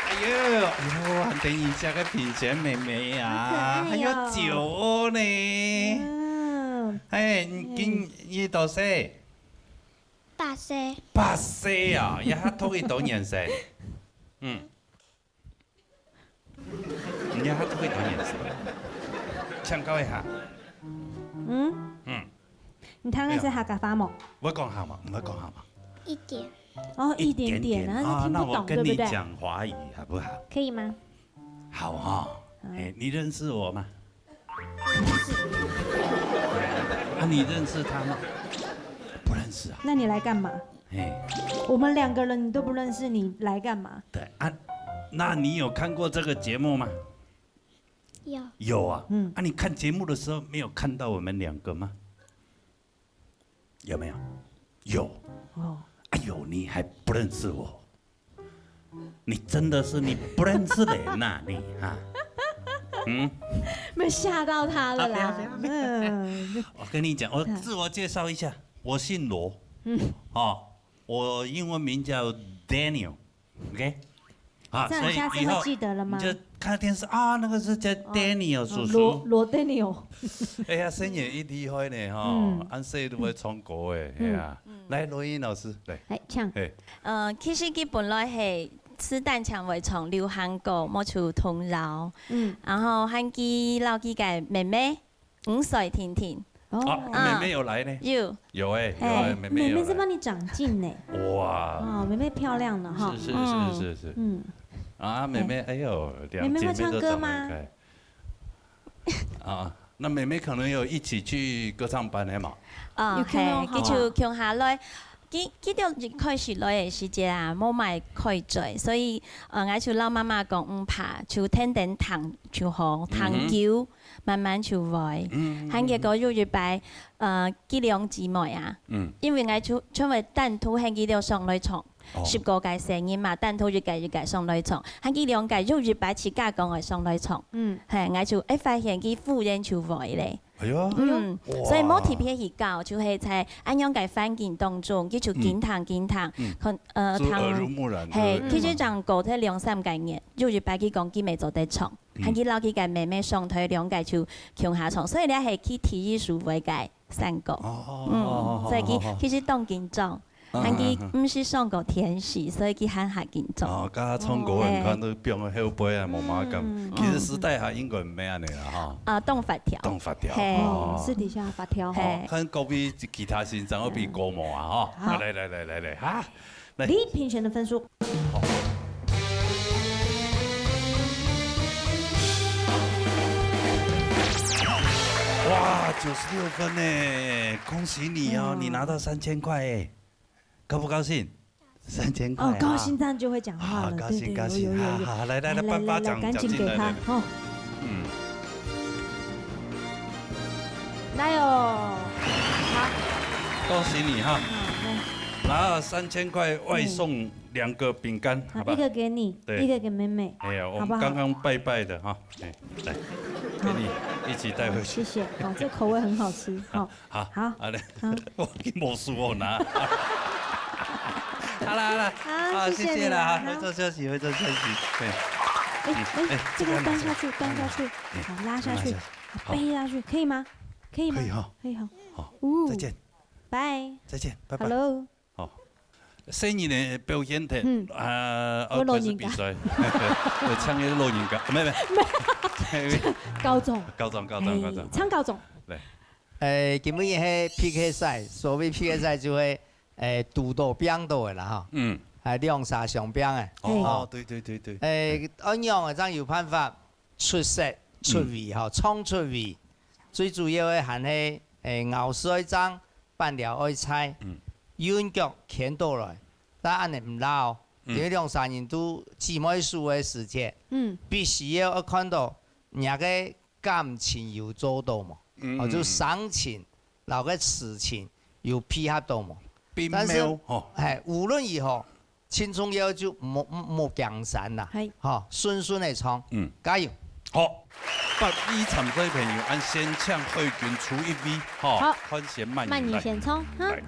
哎喲，哎喲，還得人惜个品璇妹妹啊，好可愛哦。還有酒哦呢。嗯。哎，你今，嗯。你幾多歲？八歲。八歲啊，也還讀幾多年生？嗯。 你還讀幾多年生？請教一下。嗯？嗯。你聽得識客家話無？會講客話，毋會講客話。一點。哦，一點點，一點點。啊，那聽不懂，那我跟你對不對？講華語好不好？可以嗎？好哈。好。哎，你認識我嗎？啊，你認識他嗎？不認識啊。那你來幹嘛？嘿。我們兩個人你都不認識，你來幹嘛？對啊，那你有看過這個節目嗎？有。有啊。嗯。啊，你看節目的時候沒有看到我們兩個嗎？有沒有？有。哦。哎喲，你還不認識我？ 你真的是你不認識人吶，你哈。嗯？被嚇到他了啦。啊，不要，不要，不要。嗯。我跟你講，我自我介紹一下，我姓羅。嗯。哦，我英文名叫Daniel，OK？啊，這樣下次會記得了嗎？所以以後你就看電視啊，那個是叫Daniel叔叔。哦，羅，羅Daniel。哎呀，聲音一厲害呢，哈，嗯。恁細都會唱歌誒，嗯。係啊。嗯。來，羅英老師，來。來，請。嘿。 呃，其實佢本來係自彈唱會唱流行歌，無就童謠。嗯。然後還佢摎佢个妹妹，五歲定定。哦。啊，啊。妹妹有來呢。有。有欸，有欸，嘿。妹妹有來。妹妹在幫你長進呢。哇。哦，妹妹漂亮了哈。是，是，是，嗯。是，是。嗯。啊，妹妹，哎喲，兩姐妹都長得很可愛。妹妹會唱歌嗎？ 啊，那妹妹可能有一起去歌唱班个嘛？啊，有可能吼。係，佢就共下來。佢，佢就一開始來个時節啊，無麼个開嘴，所以，呃，𠊎就摎媽媽講，毋怕，就天天聽就好，聽久，嗯哼。慢慢就會。嗯，嗯，嗯。還結果有一擺，呃，佢兩姊妹啊，嗯。因為𠊎就，就會單獨喊佢兜上來唱。哦。十个个細人嘛，單獨一个一个上來唱，還佢兩个又一擺自家講愛上來唱。嗯。嘿，𠊎就會發現佢忽然就會咧。哎喲。嗯，哇。所以無特別去教，就係在恁樣个環境當中，佢就緊聽緊聽，嗯。可，呃，就耳濡目染，聽，嘿，對不對？其實唱歌才兩三个月，又一擺佢講佢乜做得唱，嗯。還佢摎佢个妹妹上台，兩个就共下唱，所以這係佢第一首會个山歌。哦，嗯，所以佢其實當緊張。 但佢毋識上過電視，所以佢還較緊張。哦，剛剛唱歌，你看都放後背啊，無麼个感。嗯。其實私底下應該毋係恁樣啦，哈。啊，當發條。當發條。嘿。哦，哦。私底下發條。嘿。哦，看隔壁其他先生有比歌無啊，哈。好。啊，來，來，來，來，來，哈，來。李品璇的分數。好。哇，九十六分呢，恭喜你哦，嗯。你拿到三千塊哎。 高不高興？三千塊啊。哦，高興這樣就會講話了，啊，高興，對，對，高興，有，有，有，有。好，好，來，來，來，來，來，來，頒發獎，來，趕緊給他，獎金來，來，來。哦。嗯。來哦，好。恭喜你哈。好，來。拿了三千塊，外送兩個餅乾，嗯。好，好吧？一個給你，對。一個給妹妹，哎呀，我們好不好？剛剛拜拜的哈，哎，來，好。給你一起帶回去。謝謝，哦，這口味很好吃，好。 好，好。好，好嘞，好。我已經無輸哦，拿。好啦，好啦，好，好，謝謝你啦，謝謝啦，好，好。回頭休息，回頭休息，對。哎，哎，哎，哎，這個要端下去，這個要拿下來。端下去，哎，好，拉下去，這個拿下來。好。背下去，可以嗎？可以嗎？可以哈。可以哈。好，哦。再見。拜。再見，拜拜。Hello。 好，細人仔表現忒，嗯。啊，我老人家。愛開始比賽，我像一個老人家，沒有，沒有。高中。高中，高中，哎，高中。唱高中。來。誒，今晡日係P K賽，所謂P K賽就係，誒，堵到、拚到个啦，哈。嗯。誒，兩儕相拚个。哦，哦。對，對，對，對。誒，恁樣个，正有辦法出色、出位，嗯。哈，唱出位。最主要个還係，誒，咬舌愛正， 半條愛菜，嗯。韻腳牽到來，但恁樣毋罅哦，嗯。因為兩儕人都姊妹手个時節，嗯。必須要看到若个感情有做到無，嗯，哦，就嗯，嗯。聲情摎个詞情有配合到無。並沒有，但是，吼。嘿，無論如何， 盡重要就莫，莫，莫驚山啦。係。吼，順順个唱，嗯。加油。好，八位參賽朋友，恁先請海軍出一位，吼，好。看先滿意，滿意先唱，哈。來。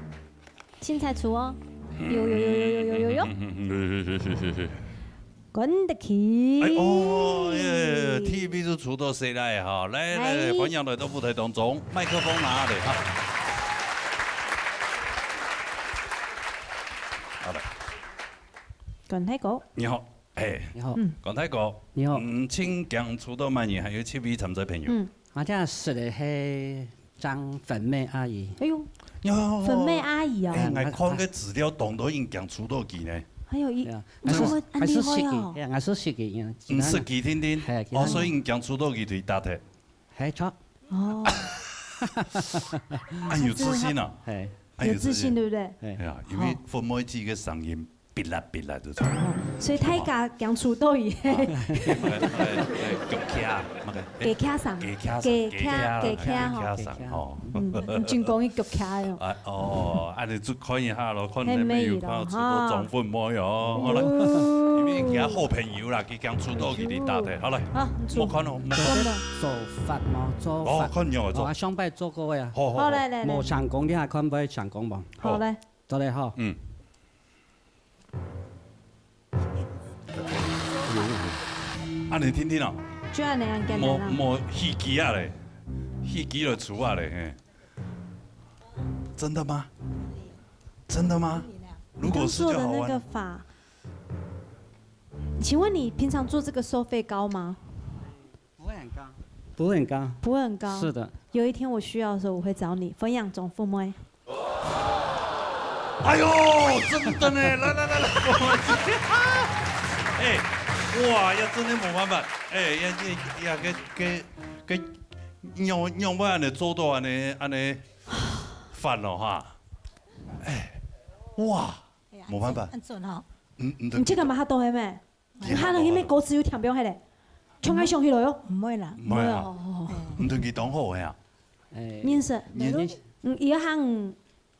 凊彩出哦。有，有，有。講得起。哎，哦，耶，第一位就出到誰來哈？來，來，來。歡迎來到舞台當中，麥克風拿下來哈。好的。 管太哥。你好，哎，你好。嗯。管太哥，你好。嗯，請講出到滿意，還有七位參賽朋友。嗯。我這食个係張粉妹阿姨。哎喲，你好。粉妹阿姨哦。哎，𠊎看个資料當多人講出到佢呢。還有一，對啊，你怎麼恁厲害哦？還係，還係識佢，哎，還係識佢，嗯，其他人。毋識佢定定。係，其他人。哦，所以你講出到佢就答忒。 係，著。哦。恁有自信啊。係。恁有自信。有自信，對不對？係。哎呀，因為粉妹姊个聲音，嗶啦嗶啦就出來。哦，所以大家講出到佢。啊。哎，哎，哎，腳徛，那個，哎，腳徛聲。腳徛聲，腳徛，腳徛啦，腳徛吼。腳徛聲，哦。嗯，嗯，真講佢腳徛喲。啊，哦，啊，你就看一下咯，看你們有看到出到張粉妹哦。好了，哦。因為佢好朋友啦，佢講出到佢的答案。好了，好，你出。莫看哦，莫看。真的。 做法無？做法。哦，看你有做。哦，啊，上擺做過个啊。好，好，好。好，來，來，來。無成功，你還看會成功無？好，來。做得好。嗯。啊，你聽聽哦。就恁樣簡單啊。無，無戲劇啊咧，戲劇就出啊咧，嘿。真的嗎？真的嗎？如果是就好玩。你剛做的那個法， 請問你平常做這個收費高嗎？不會很高。不會很高。不會很高。是的。有一天我需要的時候，我會找你分享張富妹。哎喲，真的呢，來來來來，我們，哎，哇，要真的沒辦法，哎，要這，要給給給，仰仰般恁樣做到恁樣恁樣煩惱哈，哎，哇，哎呀，沒辦法，很準哦。嗯嗯，你這個嘛，他都還沒。 你看到佢个歌詞有聽表迄咧，唱開上去了喲。毋會啦。毋會啊。毋會哦。毋同佢當好个啊。誒，認識。認識。嗯，佢喊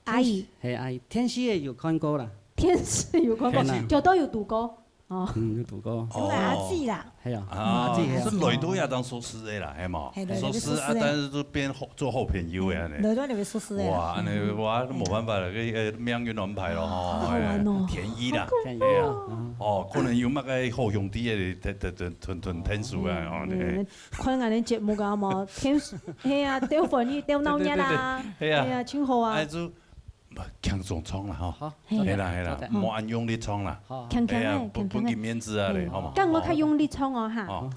阿姨。係阿姨，天時也有看過啦。電視有看過，天哪。有都有堵過。哦。嗯，有堵過。有啦，哦。阿姊啦。係啊，啊，阿姊係啊。係來到也當熟識个啦，係無？係，來到熟識啊，熟識个。但是就變好，做好朋友个恁呢。嗯，來到就變熟識个啦。哇，恁呢，嗯。哇，都無辦法了，這个命運安排了吼，好好玩哦。哎，天意啦。好恐怖哦。哎呀，嗯。哦，可能有麼个好兄弟个，同，同，同，同天數啊，哦，對。嗯， 看𠊎等節目啊嘛，天，係啊，鬥歡喜鬥鬧熱啊，對，對，對，對，係啊。係啊，真好啊。哎，就，輕鬆唱啦，吼。好，嘿。係啦，係啦，做得。莫恁用力唱啦。好。輕輕个，係啊，分，輕輕个。分佢面子啊，嘿。好無？該𠊎較用力唱哦，哈。哦。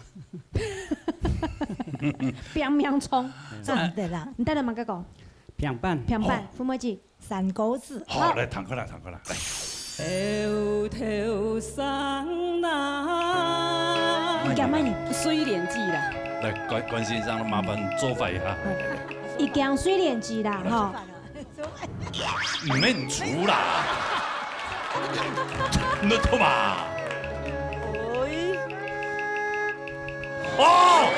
拼命唱。真的啦。你等下嘛，該講。平板。平板，好。父母節。 三個字。好，好。來，彈過來，彈過來，來。頭頭生啦。你講麼个？睡蓮子啦。來，關，關先生，麻煩做法一下。已經睡蓮子啦，吼。毋免煮啦。你懂嗎？哦！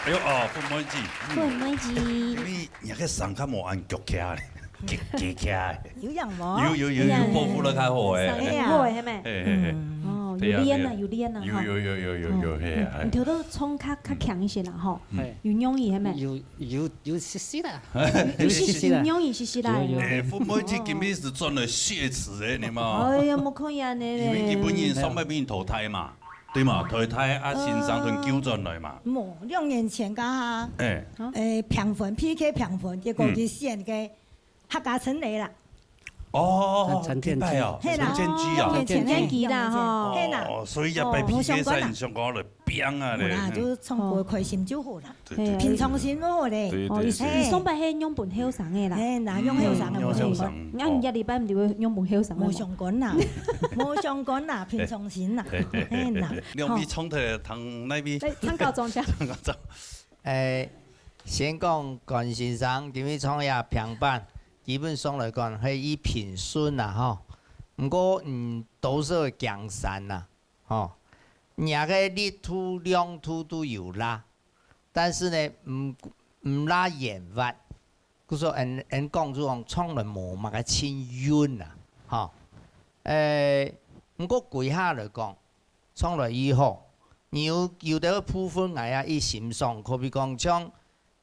哎呦，哦，粉妹子，嗯，粉妹子。因為你个聲較無恁腳徛咧，腳，腳徛咧。有影無？有，有，有，有，有，保護得較好誒。聲音好誒，係咩？嘿，嘿，嘿。哦，有練啊，對啊，對啊。有練啊，有，吼。有，有，有，有，有，嗯，嘿啊，嘿。你頭頭唱較，較強一些啦，吼。嗯。有容易，係咩？有，有，有些些啦。有些，有些啦。有容易些些啦。有，有，有。哎，粉妹子今日係轉來雪恥誒，你嘛。哎呀，無可以恁樣咧。因為日本人上擺分人淘汰嘛。 對嘛，淘汰啊，先生同救轉來嘛。無，兩年前該下，哎。誒，評分，P K評分，結果佢選个客家春雷啦。哦，陳，陳建基。明白哦，嘿啦，陳建基啊。兩年前，陳建基啦，吼。嘿啦。哦，所以一擺哦，P K賽，你想講來拚啊咧。無啦，就是唱歌開心就好啦。 對，對，對。平常心好咧。對，哦，對，對。你，你上擺係樣本後生个啦。嘿，那樣後生，嗯，樣後生。那你這禮拜毋就會樣本後生个嘛？無相干啦，無相干啦，平常心啦。對，對，對，嘿，那。對。你用咪唱个，唱哪位？來，唱高中先。唱高中。誒，先講關先生，今日創業評判，基本上來講，係以平順啦，吼。毋過，嗯，都係江山啦，吼。若个力度、亮度都有啦。 但是呢，毋，毋罅圓滑，故所𠊎，𠊎講就講唱來無麼个盡韻啊，吼。誒，毋過歸下來講，唱來已好，有，有兜部分𠊎也已欣賞，可比講像，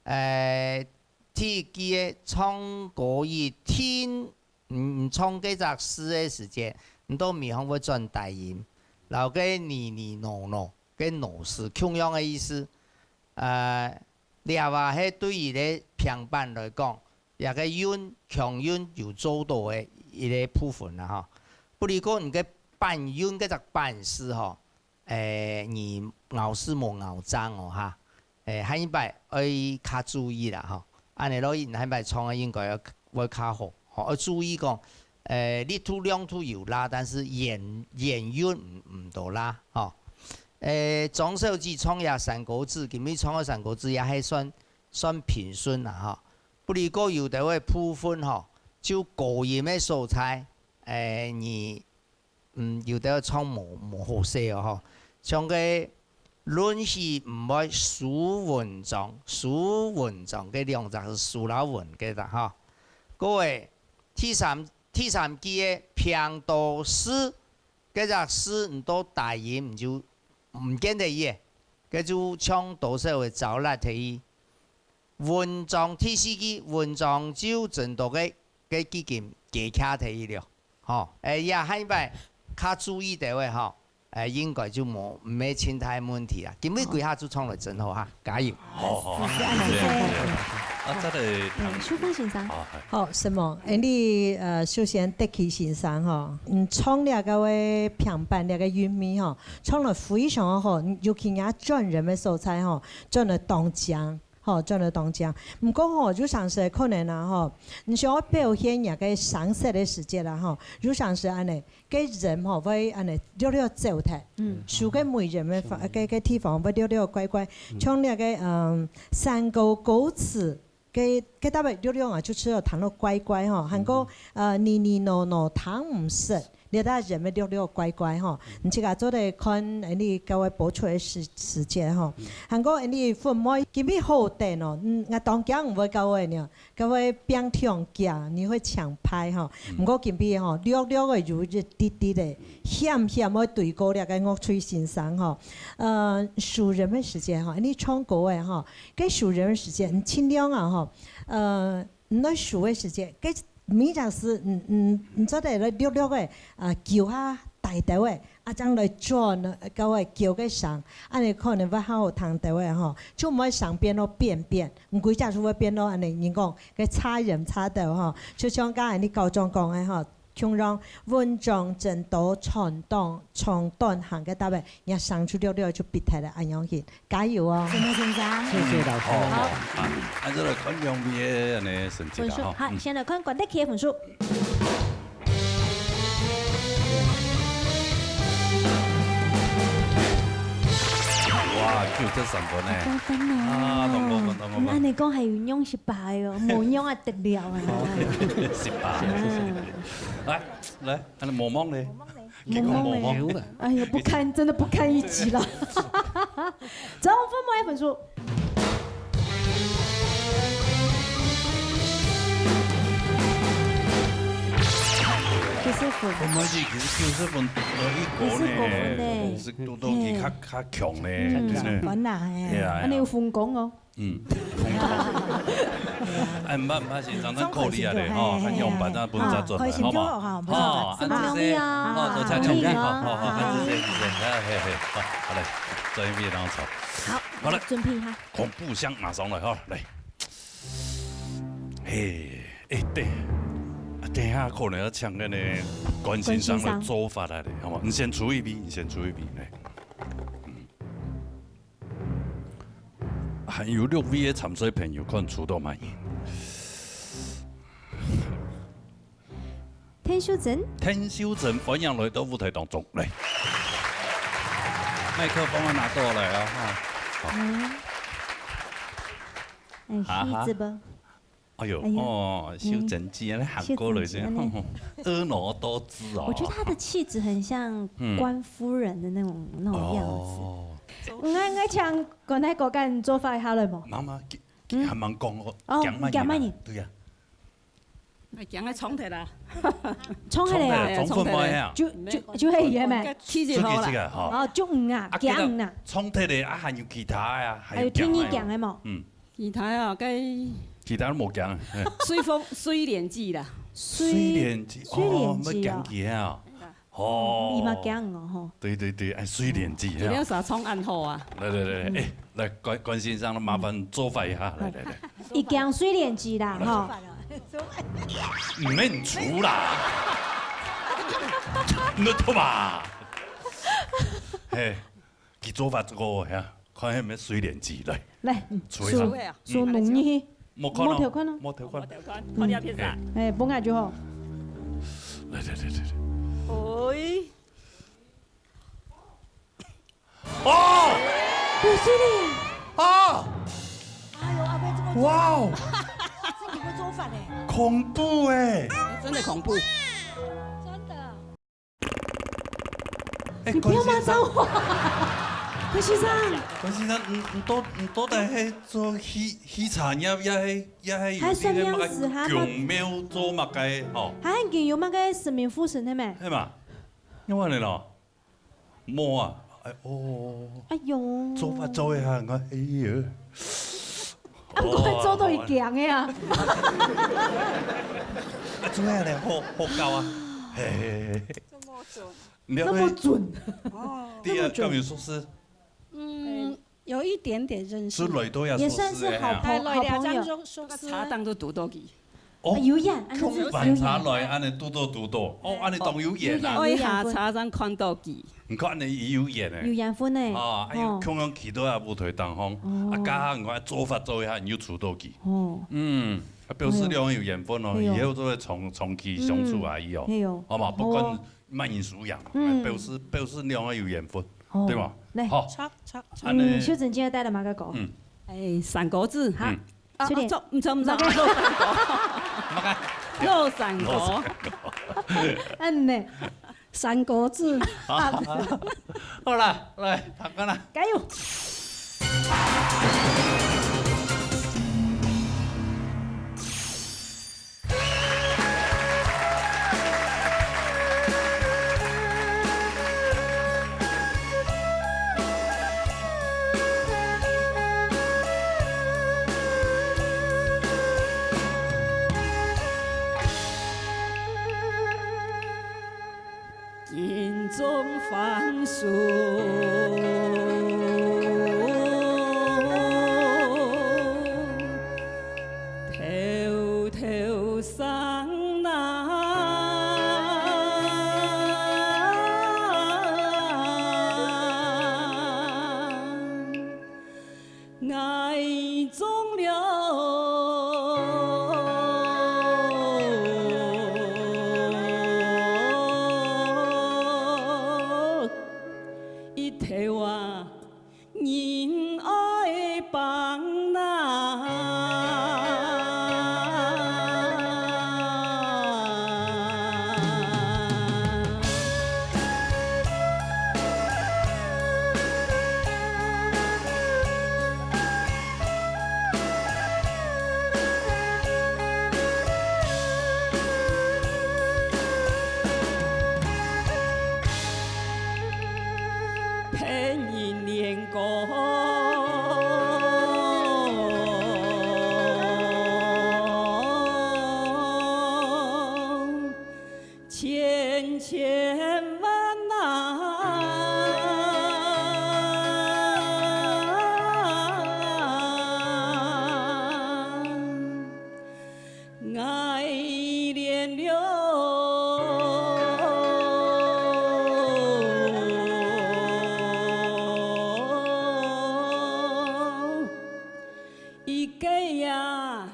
誒，第一句个唱歌一定 你，你唱該隻字个時節，你到尾項會轉大音，摎該呢呢喏喏，該喏字共樣个意思。呃，這話係對於咧平板來講，這个韻，強韻有做到个一个部分啦吼。不而過你个板韻該隻板字吼， 誒，你咬字無咬正哦哈。誒，下一擺愛較注意啦吼。恁樣落去，你下一擺唱个應該愛，會較好。吼，愛注意講，誒，力度、亮度有罅，但是圓，圓韻毋，毋多罅，吼。誒，張小姐唱這山歌子，今日唱个山歌子也係算，算平順啦，吼。不而過有兜个部分吼，就高音个所在，誒，你 嗯，有兜唱無，無好勢哦吼。像該論起毋會書文章，書文章，該兩隻係書摎文該隻吼。各位，第三，第三句个平多事，該隻事你到大音你就毋見得去，該就唱多少个招剌忒去。 文章，第四句，文章就真多个，个基金加徛忒去了。吼，誒，也下一擺較注意兜个吼，誒，應該就無，毋係盡大問題啦。今日歸下就唱來真好哈，加油！好，好，好，謝謝，謝謝。啊，再來聽。嗯，淑芳先生。好，係。好，承蒙，誒，你，呃，首先德奇先生吼，嗯，唱這个个平板這个韻味吼，唱了非常好，尤其若轉音个所在吼，轉了當靚。 吼，轉來當靚。毋過吼，有成時可能啊吼，你想愛表現若个聲色个時節啦吼，有成時恁樣，該人吼會恁樣略略走忒，嗯。手个尾音个方，嗯。个，个地方會略略怪怪。嗯。像那個，嗯，山歌歌詞，个，个搭位略略啊，就只有彈到怪怪吼，還過，嗯。呃，呢呢喏喏，聽毋識。 你兜人會略略怪怪吼，你自家做得看，呃，你各位播出个時，時間吼。還過，呃，你粉妹今日好等哦，嗯，𠊎當驚毋會教會你哦，教會變強強，你會搶拍吼。毋過今日吼，略略个有一滴滴个，險險會對過這个樂隊先生吼。呃，輸人个時間吼，你唱歌个吼，該輸人个時間，你盡量啊吼，呃， 你來輸个時節，該每隻字，嗯，嗯，你做得來略略个，啊，勼下大兜个，啊，正來轉，呃，到个勼个聲，恁樣可能會較好聽兜个吼，就毋會聲變到扁扁，毋歸隻就會變到恁樣，人講个差人差兜吼，就像剛才你校長講个吼，共樣文章真多，長短，長短行个搭位，若聲就略略就必忒了，恁樣去。 加油哦！承蒙先生。謝謝老師。好，好，啊，按照來看兩位个恁樣成績啦，分數，吼。好，嗯。先來看管乐器个分數。哇，九十三分呢。好高分哦。啊，當高分，當高分。嗯，恁樣講還有仰失敗哦，無仰啊得了啊。失敗。啊。來，來，恁樣毛毛呢？毛毛呢？結果毛毛。毛毛呢？哎呀，不堪，真的不堪一擊了。張惠妹个分數。九十分。毋係，其實九十分，呃，一个呢，九十个分呢。係堵到佢較，嘿。較強呢，嗯，真的。上班啦，嘿，係啊，係啊。恁樣有分工哦。嗯，分工。哎，毋怕，毋怕，先生，咱鼓勵下咧，吼，嘿，嘿，看樣板凳分佢做，嘿，嘿，好，開心就好，好，好，好，恁仔細，好，好，好，多謝，多謝，好，好，好，恁仔細，恁仔細，嘿，嘿，好，好嘞，專業當中。好，好嘞。準備哈。恐怖箱馬上來，哈，來。嘿，哎，等，啊，等一下可能要請那個關先生的做法來咧，好嗎？你先出一位，你先出一位，來。嗯。 還有六位个參賽朋友，看出到滿意。田秀珍。田秀珍，歡迎來到舞台當中，來。麥克風要拿過來啊，哈。好。嗯。哎，哈哈。是這個。哎喲，哎喲。哦，秀珍姐，嗯。你喊過來先，秀珍姐呢？婀娜多姿哦。我覺得她的氣質很像，嗯。官夫人的那種，那種樣子。哦。 𠊎，𠊎請管大哥跟做法一下來無？媽媽，佢，佢還吂講哦，哦，講麼个啊？講麼个？對啊。哎，講个衝突啦。衝突啊。衝突，衝突咩啊？就，就，就係佢咩？七十號啦。這個，這個，吼。哦，就五啊，啊，講五啊。其他衝突个啊，還有其他个啊，還有講个無？還有天意講个無？嗯。其他啊，該其他都無講，嘿。水風，水蓮子啦。水蓮子，水蓮子哦。哦，要講佢啊。 哦。你嘛驚哦，吼。對，對，對，哎，水蓮子，佢了啥創恁好啊？來，來，來，哎，來，關，關先生，麻煩做法一下，來，來，來。佢驚水蓮子啦，吼。毋免出啦。你都嘛。嘿。 佢做法這個呀，看係毋係水蓮子，來。來，嗯，出一下。手，手弄你。莫看哦，莫偷看哦。莫偷看。莫偷看，看你要騙啥？哎，分𠊎就好。來，來，來，來，來。哎。哦！有水蓮。啊！哎喲，阿伯這麼重。哇哦！是你會做法呢。恐怖哎！真的恐怖。真的。 哎，你不要罵髒話。關先生。關先生，你，你到，你到底係做汽，汽車業，也係，也係有還算樣子哈，佢个麼个公廟做麼个吼？還已經有麼个神明附身个咩？係嘛？有恁樣咯？無啊，哎，哦。哎喲。做法做一下，𠊎，哎呀。啊，毋過做到佢驚个啊。啊，做下咧，好，好搞啊。嘿，嘿，嘿。這麼準。 你了解？那麼準。哦。對啊，那麼準。敢有熟識？嗯，有一點點認識。係來到也熟識个哈。也算是好朋，哎，來了，好朋友。這樣就熟識。茶檔都堵到佢。哦，啊，有緣，啊，那就有緣。共盤茶來，恁樣堵到堵到。哦，恁樣當有緣啊。有緣，有緣分。愛下茶檔看到佢。你看恁樣有緣呢。有緣分呢。啊，哎喲，哦。共樣企到啊舞台當中，哦。啊，加上你看做法做一下，你又堵到佢。哦。嗯，啊，表示兩個有緣分哦，哎喲。以後就會長，長期相處下去哦。嗯，哎喲。好嘛，不管好哦。 麼人輸贏，嗯。表示，表示兩個有緣分，哦，對無？來。好。著，著，著。恁樣。嗯，秀珍今日帶了麼个歌？嗯。哎，山歌子。哈。嗯。啊，秋天。啊，著，毋著，毋著，麼个？肉山歌。麼个？肉山歌。肉山歌。嗯呢，山歌子。好，好，好。好啦，來，聽看啦。加油！ 金钟翻身，偷偷生男。 𠊎中了一頭啊，变千万啊，爱恋了一个呀。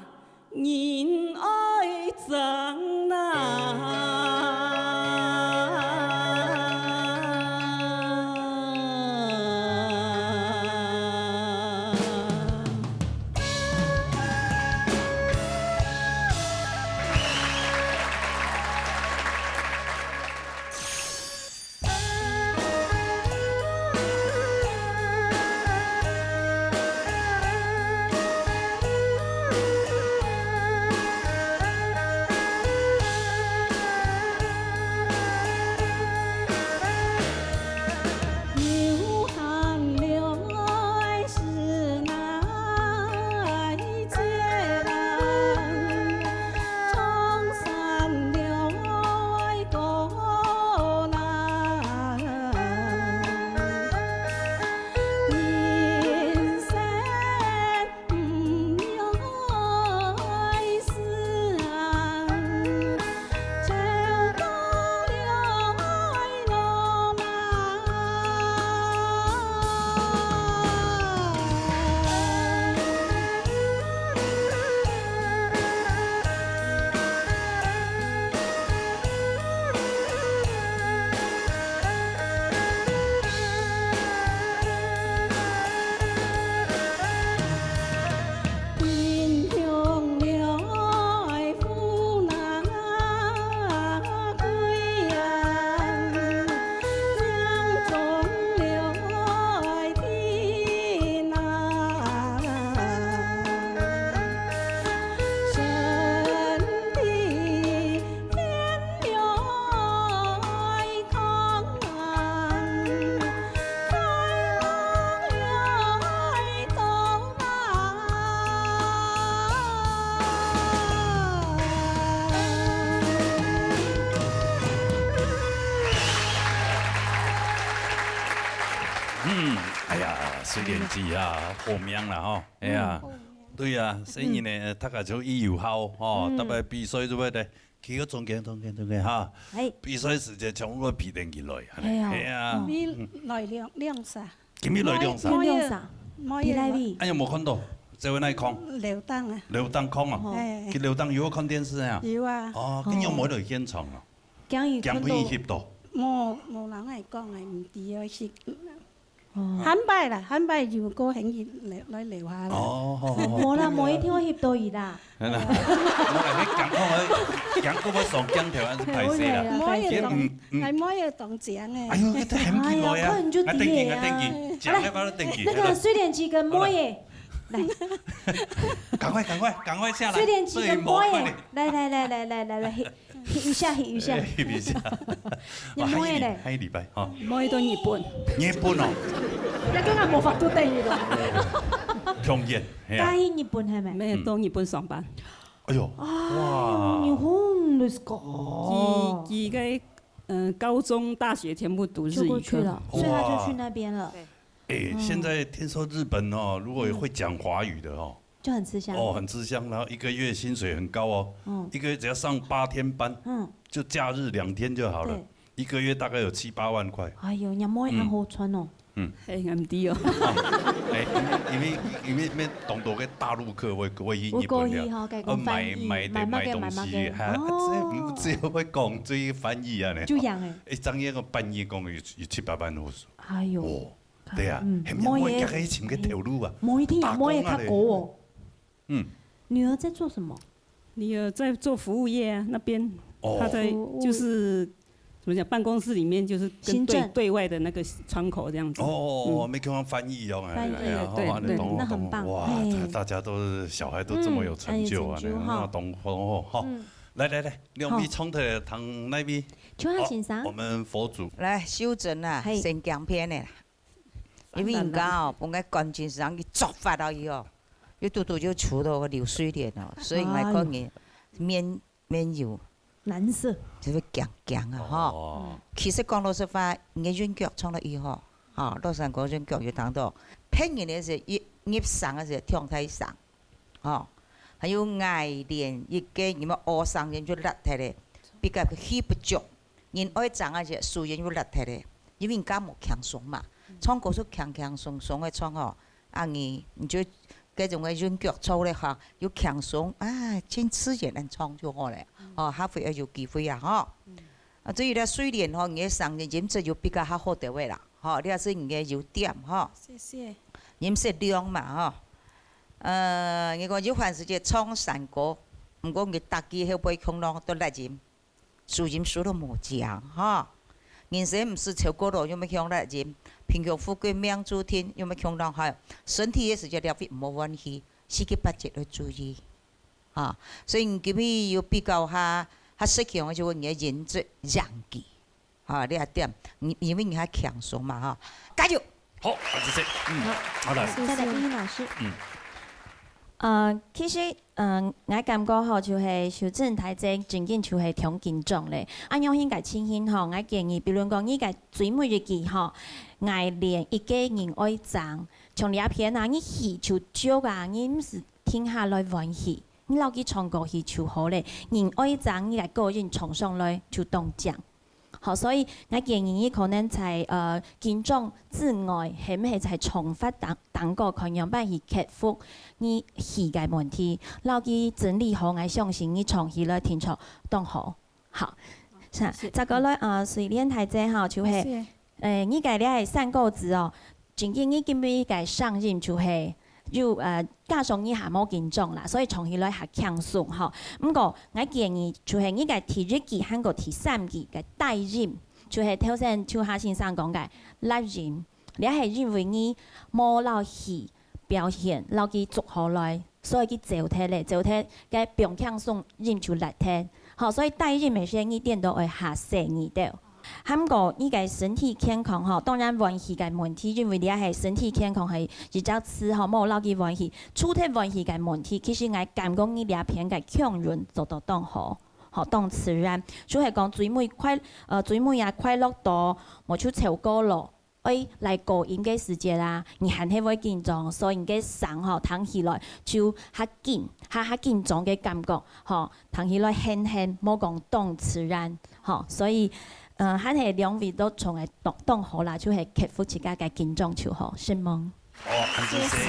人爱争啊。嗯，哎呀，水莲姐啊，好命啦吼，哎呀，对呀，生意呢，大家就一有好吼，特别比赛就会的，去个中间，中间，中间哈，比赛时间全部都比等起来，哎呀，哎呀，你来两两啥？今日来两啥？来两啥？比来比。哎呀，无看到，这位哪里空？刘当啊。刘当空啊？哎，去刘当有看电视啊？有啊。哦，今日有没有现场啊？ 驚佢翕到。無，無人愛講啊，毋知愛翕。哦。下擺啦，下擺如果肯去來，來留下啦。哦，好，好，好。無啦，無一定會翕到佢啦。係啦，無啦，你驚講啊，驚講要上鏡頭還是歹勢啦？無啦，無啦，歹勢。嗯，嗯。哎，無要當講誒。哎喲，這很緊來啊！哎呀，可能就啊，等佢，啊，等佢，講要不要等佢？那個水蓮姐跟妹耶，來。趕快，趕快，趕快下來！水蓮姐跟妹耶，快點。來，來，來，翕一下，翕一下。哎，翕一下。你妹咧？哇，還有禮拜，哈。妹到日本。日本哦。你剛剛無法度等佢咯。強烈，係啊。佢去日本係無？嗯。到日本上班。哎喲，哎喲，哇。日本ですか？佢，佢个，呃，高中、大學全部讀日語科。就過去了，所以他就去那邊了。哇。對。哎，現在聽說日本哦，如果會講華語的哦， 就很吃香。哦，很吃香，然後一個月薪水很高哦，嗯。一個月只要上八天班，嗯。就假日兩天就好了，對。一個月大概有七八萬塊。哎喲，若妹恁好賺哦。嗯。哎，恁低哦。哦，哎，因為，因為，因為當多个大陸客會，會去日本了，會過去吼，該講翻譯，呃，買，買，買，買東西，買，買，買，哈，哦。這，嗯，只有會講，只有翻譯啊呢。就樣誒。哎，張燕个半夜講有，有七八萬護士。哎喲。哦。 對啊，嗯，係毋係？妹仔，妹仔，佢个尋个頭路啊，妹仔，打工啊咧。妹仔較高哦。嗯。女兒在做什麼？女兒在做服務業啊，那邊，哦。她在，服務，就是怎麼講，辦公室裡面就是跟對，行政。對外的那個窗口這樣子。哦，哦，哦，嗯。沒看到翻譯哦，翻譯。哎呀，對，哦，對。那很棒，哇，哎。大家都是，小孩都這麼有成就啊，嗯，哎，成就哈。那懂，哦，哦，好。嗯。來，來，來，兩位，好。從頭聽哪位？邱先生。哦，我們佛祖。來，秀珍啊，嘿。先講片的啦。 因為人家哦，分个感情上去觸發到佢哦，又拄拄就觸到个流水點哦，所以𠊎看佢面，面有難色。就係驚驚啊，吼。哦。其實講老實話，你个韻腳唱了以後，吼，老實講韻腳有聽到，別人个係一入聲个係唱大聲，吼。還有𠊎連一個你們學生人就辣忒咧，比較氣不足，人愛爭个係輸人就辣忒咧，因為人家無輕鬆嘛，唱歌係輕輕鬆鬆个唱吼，啊你，你就 該種个韻腳錯咧哈，又輕鬆啊，盡自然恁唱就好咧。嗯。哦，下回愛有機會啊，吼。嗯。啊，至於咧，雖然吼，你个聲音音質有比較較好兜仔啦，吼，這係你个優點，吼。謝謝。音色亮嘛，吼。呃，你講有番時節唱山歌，毋過你逐句後背腔浪都辣音。 輸音輸到無靚，吼。人生毋使超過咯，有麼个樣來人，貧窮富貴命注定，有麼个樣咯，吼。身體个時節，了解毋好換氣，四季八節愛注意，吼。所以你今日有比較較，較適合个就係你个音質、演技，吼，這一點，你，因為你較輕鬆嘛，吼。加油！好，啊，謝謝。嗯，好，好，來。再來，謝謝。玉英老師。嗯。呃，其實 嗯，𠊎感覺吼，就係秀珍大姐正經就係當緊張咧。恁樣形个情形吼，𠊎建議，比如講，你个最尾一句吼，𠊎連一個人愛爭，像這片啊，你氣就足啊，你毋使停下來換氣，你摎佢唱過去就好咧。人愛爭，你个個人唱上來就當靚。 好，所以𠊎建議你可能在，呃，緊張之外，係毋係在唱法當，當中看樣般去克服你氣个問題，摎佢整理好，𠊎相信你唱起來定著當好。好，是啊，謝謝。再過來，呃，水蓮大姐吼，就係，謝謝。呃，你个這个山歌仔哦， 正經你今日个聲音就係有，呃，加上你還無緊張啦，所以唱起來較輕鬆吼。毋過，𠊎建議就係你个第一句還過第三句个帶音，就係頭先秋霞先生講个辣音，這係因為你無摎氣表現，摎佢捉好來，所以佢走忒咧，走忒該放輕鬆音就辣忒。 吼，所以帶音个時節，你顛倒愛較細義兜。還過你个身體健康吼，當然換氣个問題，因為這係身體健康係一隻詞吼，無摎佢換氣，除忒換氣个問題，其實𠊎感覺你這片个腔韻做到當好，吼，當自然。就係講最尾快，呃，最尾啊快樂到，無就超過咯。 愛來高音个時節啊，你還係會緊張，所以你个聲吼聽起來就較緊，較較緊張个感覺，吼，聽起來很很無講當自然，吼，所以，呃，還係兩位都唱个當當好啦，就係克服自家个緊張就好，承蒙。好，恁仔細，謝謝。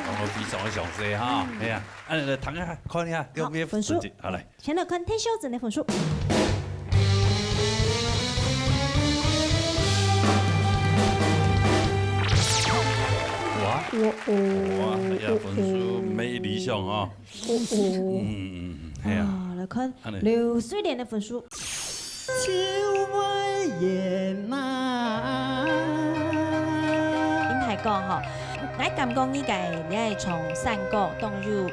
講到非常个詳細哈，嗯。哎呀，啊，來聽一下，看一下，好，兩位分數。成績，好來。 先來看田秀珍个分數。哇，哦哦，哇，哎呀，哦哦。分數無理想啊。哦哦。嗯，嗯，嗯，係啊。啊，來看恁呢。劉水蓮个分數。秋未雁啊。林太講吼，𠊎感覺你个，你个唱山歌當有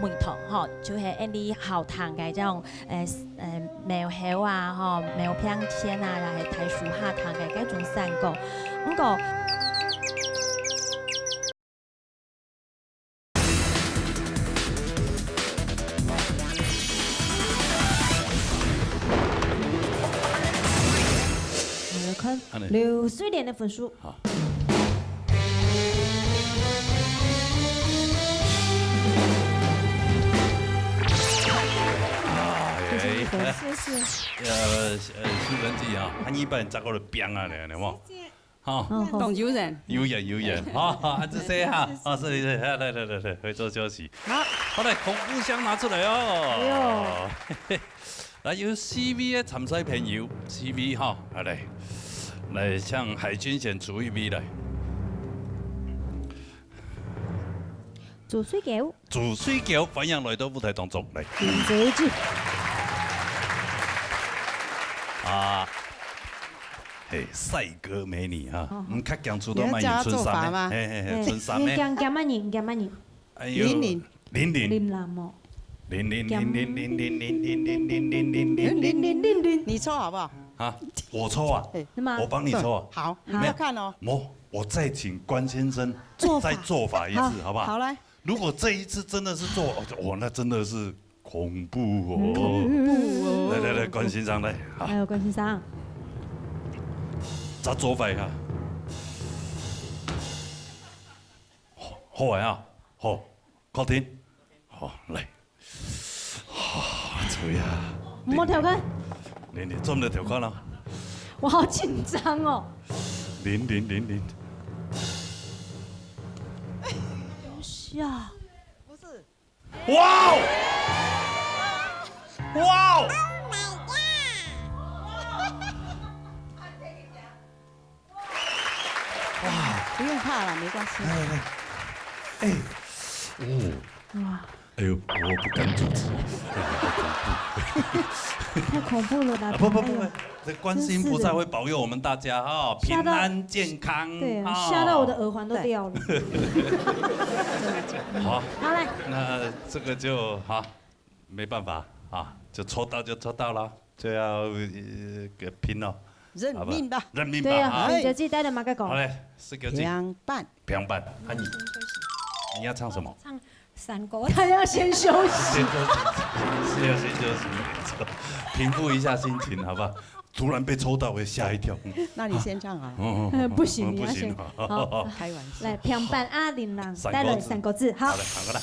味道吼，就係恁呢好聽个這種 呃，呃，廟口啊，吼，廟坪前啊，也係大樹下聽个該種山歌。毋過，我來看恁呢。劉水蓮个分數。 好。哎，謝謝。呃，呃，秀珍姐啊，恁呢一擺你再過來拚啊，你，你看。謝謝。好。哦，好。當有緣。有緣，有緣。好，好，恁仔細哈。謝謝。好，謝謝，謝謝。來，來，來，來，會做休息。好。好，來，恐怖箱拿出來哦。哎喲。 來，有四位个參賽朋友，四位哈，好，來，來，請海軍先出一位來。朱水狗。朱水狗，歡迎來到舞台當中，來。林小姐。啊，嘿，帥哥美女哈，哦。嗯，較驚出到蠻有春山个，你要叫他做法嗎？嘿，嘿，嘿，嘿，春山个。你驚，驚麼人？驚麼人？哎喲，玲玲。 玲玲。玲玲哦。玲玲玲玲玲玲玲玲玲玲玲玲玲玲玲玲玲玲玲。你抽好不好？啊，我抽啊？哎。是嗎？我幫你抽啊？好，你不要看哦。没有，我再請關先生做法。再做法一次，好，好不好？好，來。如果這一次真的是做，哦，那真的是恐怖哦！恐怖哦！來來來，關先生來，哈，還有關先生，再做法哈。好，好啊，好，確定，好，來，啊，注意啊，莫跳開，你你做毋得跳開啦，我好緊張哦。零零零零，等一下。 哇哦！哇哦！不用怕了，没关系。哎哎哎，哦，哇，哎呦，我不敢阻止，太恐怖了吧！啊不不不不哎呦，这观世音菩萨会保佑我们大家哈，平安健康。对，哈吓到我的耳环都掉了。好，好来，那这个就好，没办法啊，就抽到就抽到了，就要呃给拼了，认命吧。认命吧对呀，啊。你就记得带着马克狗好。嘞，四个字，平板，平板。啊你你要唱什么？唱三国。他要先休息先。休息，是要先休息，没错，平复一下心情，好不好？突然被抽到，我吓一跳。那你先唱啊。嗯不行，你不行要先。好，开玩笑。来，平板啊，琳琅三带来个字三个字，好好。了，好了。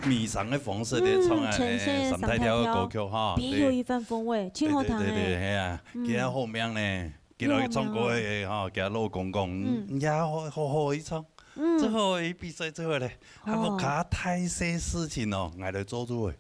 迷上个方式來唱啊，嗯，呈現三大調个歌曲哈，別有一番風味，真好聽欸。對對對對，係啊，嗯。佢還好命呢，佢老公唱歌个哈，佢老公講，嗯，嗯。你也好好好去唱，嗯。最後一比賽最後咧，還無哦。較大細事情哦，𠊎來做主欸。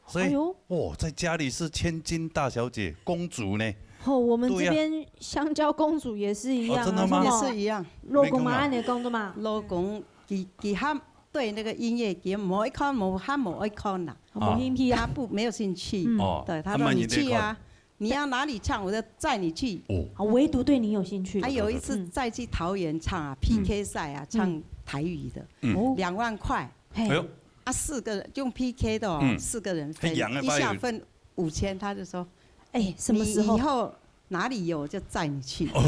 所以，哎喲。哇，在家裡是千金大小姐、公主呢。哦，我們這邊對呀。香蕉公主也是一樣啊，哦，真的嗎？是嗎？也是一樣。老公嘛，恁樣講的嘛。老公，佢，佢還對那個音樂，佢無愛看，無，還無愛看啦。哦，無興趣啊。他不，沒有興趣。嗯。哦，對，他說：「你去啊，你要哪裡唱，我就載你去。」哦。啊，唯獨對你有興趣。他有一次載去桃園唱啊，嗯。P K賽啊，嗯。唱台語的，嗯。哦。兩萬塊。 嘿。哎喲。啊，四個人，用P K的哦，嗯。四個人分，很洋的發言。一下分五千，他就說，哎，什麼時候？你以後哪裡有，我就載你去。哦。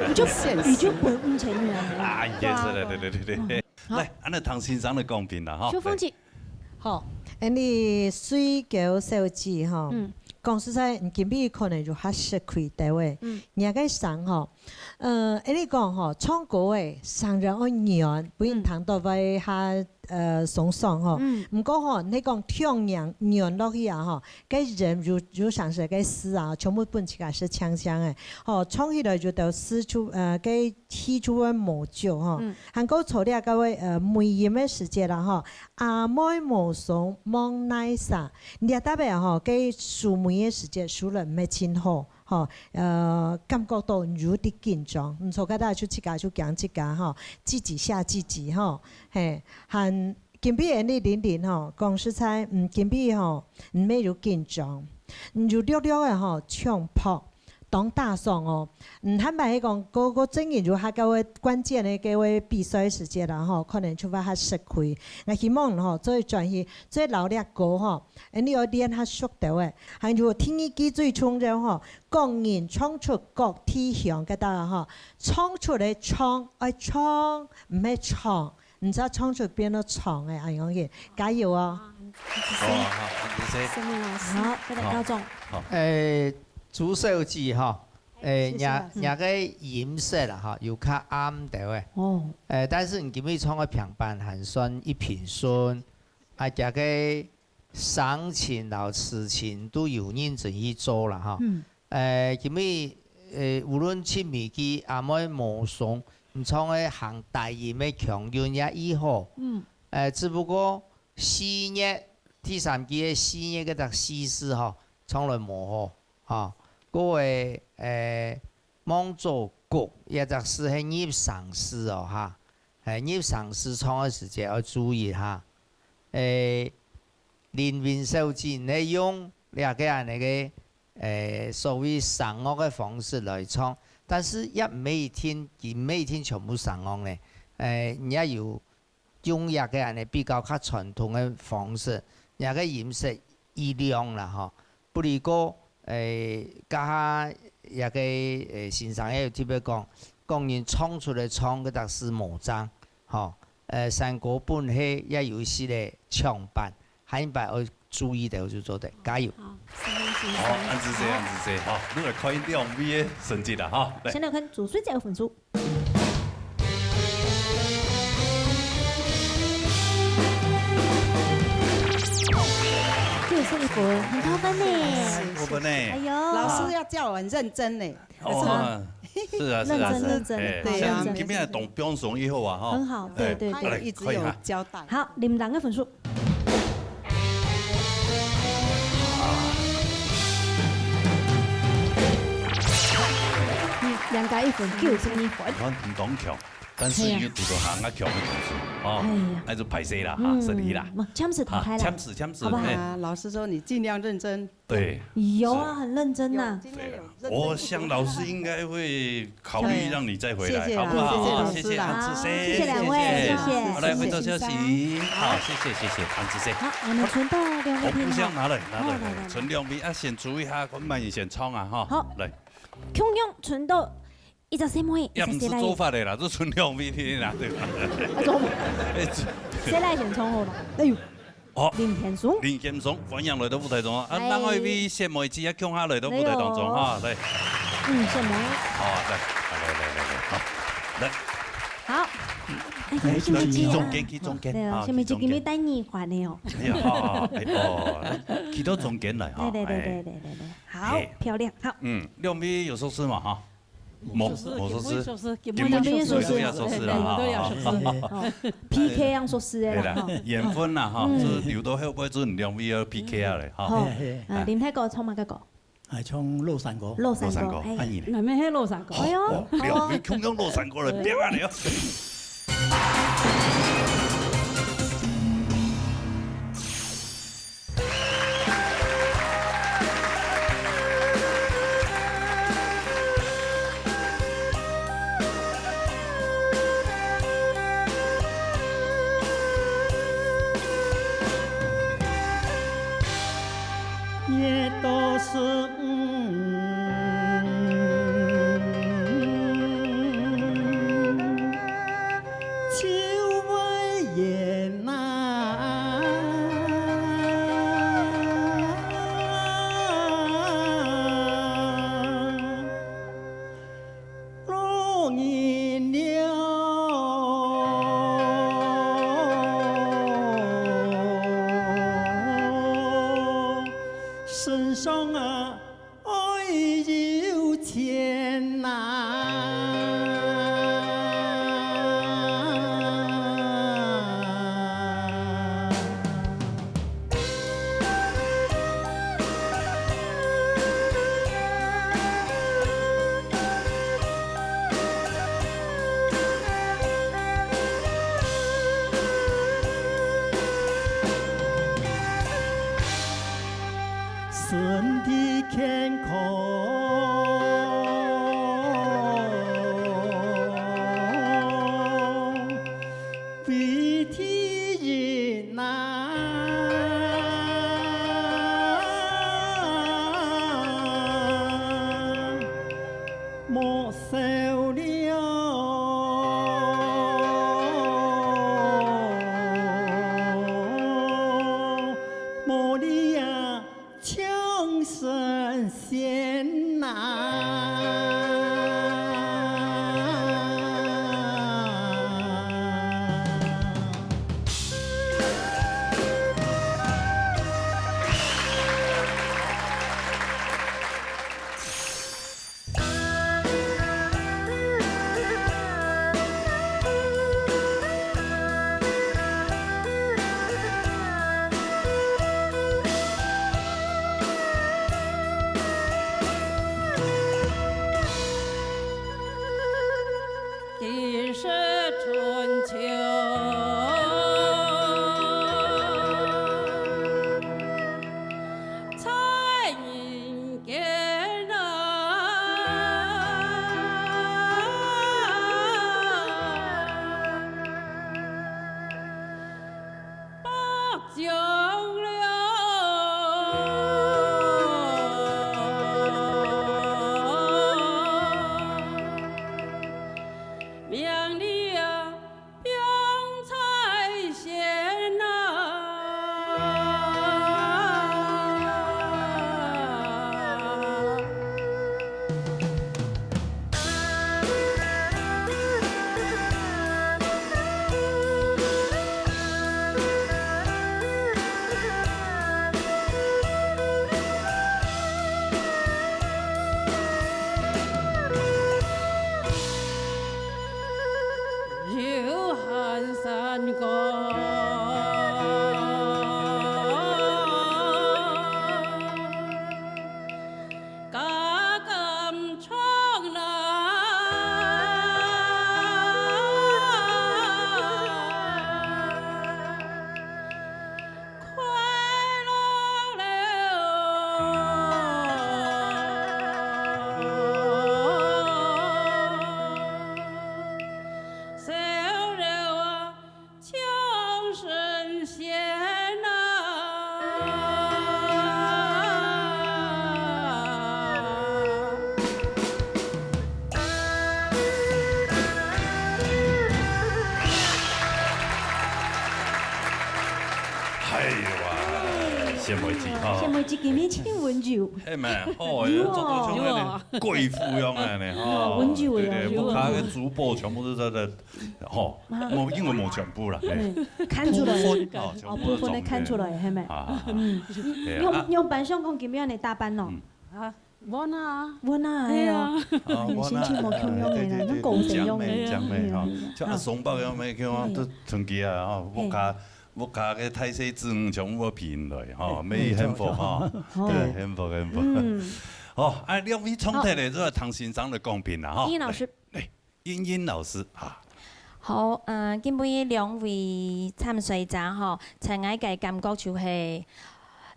你就，現實。你就分五千元了。啊，也是的，對啊，對，對，對，對。嗯。好。來，恁樣聽先生个講評啦，哈。秋鳳姐。好，恁樣水狗小姐，哈，嗯。講實在，你今晡日可能就較食虧，對無？嗯。你个聲，哈， 呃，恁樣講吼，唱歌欸，聲音愛軟，毋然聽到會較，呃，鬆爽吼。嗯。毋過吼，你講唱軟，軟落去啊吼，該人有，有常時該字啊，全部分自家係嗆嗆欸。吼，唱起來就到字就，呃，該氣就會無足吼。嗯。還過除了該位，呃，尾音个時節啦吼，阿妹無鬆望哪儕，你特別吼，該收尾个時節收了毋係真好。 吼，呃，感覺到有滴緊張，毋錯，該大家就自家就講自家吼，自己嚇自己吼，嘿，還今晡日恁樣玲玲吼，講實在，嗯，今晡日吼，毋係有緊張，嗯，有略略个吼，衝破，當打爽哦。嗯，坦白講，个，个真正有較个關鍵个該位比賽時節啦吼，可能就會較食虧。𠊎希望吼，做轉去，做努力歌吼，恁樣愛練較熟兜个。還有第二句最重要吼， 各人唱出各地鄉，該兜吼，唱出來唱，愛唱，毋係唱，毋使唱出變到唱欸，恁樣个，加油哦！好，好，好，謝謝。沈明老師，好，再來高中。好。誒，朱小姐吼，誒，哎，謝謝老師。若，若个音色啦吼，有較暗兜欸。哦。誒，但是你今晡日唱个平板還算一平順，啊，這个 聲情摎詞情都有認真去做啦，哈。嗯。呃，今晡日，呃，無論七米記、阿妹無鬆，你唱个行低音个腔韻也異好。嗯。呃，只不過四月，第三季个四月該隻四字吼，唱來無好，哈。各位，呃， 望做「國」，這隻字係入聲字哦，哈。係，入聲字唱个時節愛注意哈。誒，林敏小姐，你係用這个恁樣个，誒，所謂聲樂个方式來唱，但是也毋係一定，佢毋係一定全部聲樂呢。誒，你也有 用這个恁樣比較較傳統个方式，這个音色異亮啦吼。不而過，誒，這下這个，誒，先生也有特別講，各人唱出來唱个，但是無正，吼。誒，山歌本係也有一息个唱板，下一擺愛注意个，就做得，加油。好，謝謝先生。好，恁仔細，恁仔細，好，你來看兩位个成績啦，哈，來。先來看主持者个分數。 九十一分，很高分呢。過分呢。哎喲。老師要叫我很認真呢。哦，是啊，是啊，認真，是啊。認真，哎，對啊。像今天的董标雄以后啊，哈。很好，對，哎，對，對。他有一直有交代。好，你們兩个分數。 兩个一分，九十二分。你看，你當強，但是你又堵到行啊強的同事，哦，哎呀。那就敗勢啦，哈，嗯，失禮啦。嘛，簽字打開來。啊，簽字，簽字，好不好？哎。啊，老師說你盡量認真。對。有啊，是。很認真呐。有，今天有認真一點。對啊。我想老師應該會考慮讓你再回來，謝謝啊，好不好？謝謝老師啦。謝謝安志生，謝謝兩位，謝謝。謝謝。好，來，回頭休息。謝謝先生。好，謝謝，謝謝，安志生。好，我們存到兩位聽眾。哦，互相拿來，拿來，好，來，來，來。存兩位啊，先注意一下，看慢一先唱啊，哈。好。來。 共樣存到一隻細妹，也毋係做法个啦，就存兩位天啦，對吧？啊，做法。哎，這，誰來先唱好了？哎喲，哦，林天松。林天松，歡迎來到舞台上啊！啊，哎。另外一位細妹子也共下來到舞台當中哈，哎喲。來。嗯，細妹。好，來，來，來，來，來，好，來。好。哎，哎，是毋是啊？去中間，去中間，對啊，啊，是毋是今日戴耳環的哦？去中間。哎呀，好，好，哎，哦，去到中間來哈，對，對，對，哎。對，對，對，對。好，嘿。漂亮，好。嗯，兩位有熟識嘛哈？無，無熟識。無熟識，無熟識，根本無熟識。根本無熟識，無熟識啦哈。對，無熟識。哦，P K樣熟識的啦，對啦，哈。緣分啦哈，嗯。就是留到後背，就是兩位要P K啊嘞，哈。好，嘿，嘿。啊，林大哥唱麼个歌？ 哎，唱老山歌。老山歌，老山歌，嘿。啊，你呢？𠊎乜係老山歌。哎喲，哦，兩位共樣老山歌了，對。拼啊了。老人了，身上啊，愛有錢呐。身體健康，為第一呐。 莫愁了，無你啊，像神仙呐。哦。谢妹姐今日真溫柔。係咩？哦，有哦。做到像那个貴婦樣个呢，哦，溫柔个哦，對對，有哦。屋下个珠寶全部都在這，吼，無，因為無全部啦，嘿。嗯，看出來。部分，哦，全部都哦，部分的看出來，係咩？啊，嗯。係啊。用，用扮相講今日恁樣打扮喏。嗯。啊，穩啊。穩啊，係啊。哎呀。啊，嗯，穩啊，心情無共樣个啦，哎，對，對，咱講成樣个。講咩，講咩，吼，嗯。像阿松伯樣咩，叫我都存起來，吼，嘿。屋下 屋下个大細子女全部都陪來，吼，嘿，乜幸福，吼。哦。對，幸福，幸福。嗯。好，啊，兩位唱忒咧，好。就聽先生來講評啦，吼。茵茵老師。來，來，茵茵老師，哈。好，呃，今晡日兩位參賽者，吼，在𠊎个感覺就係，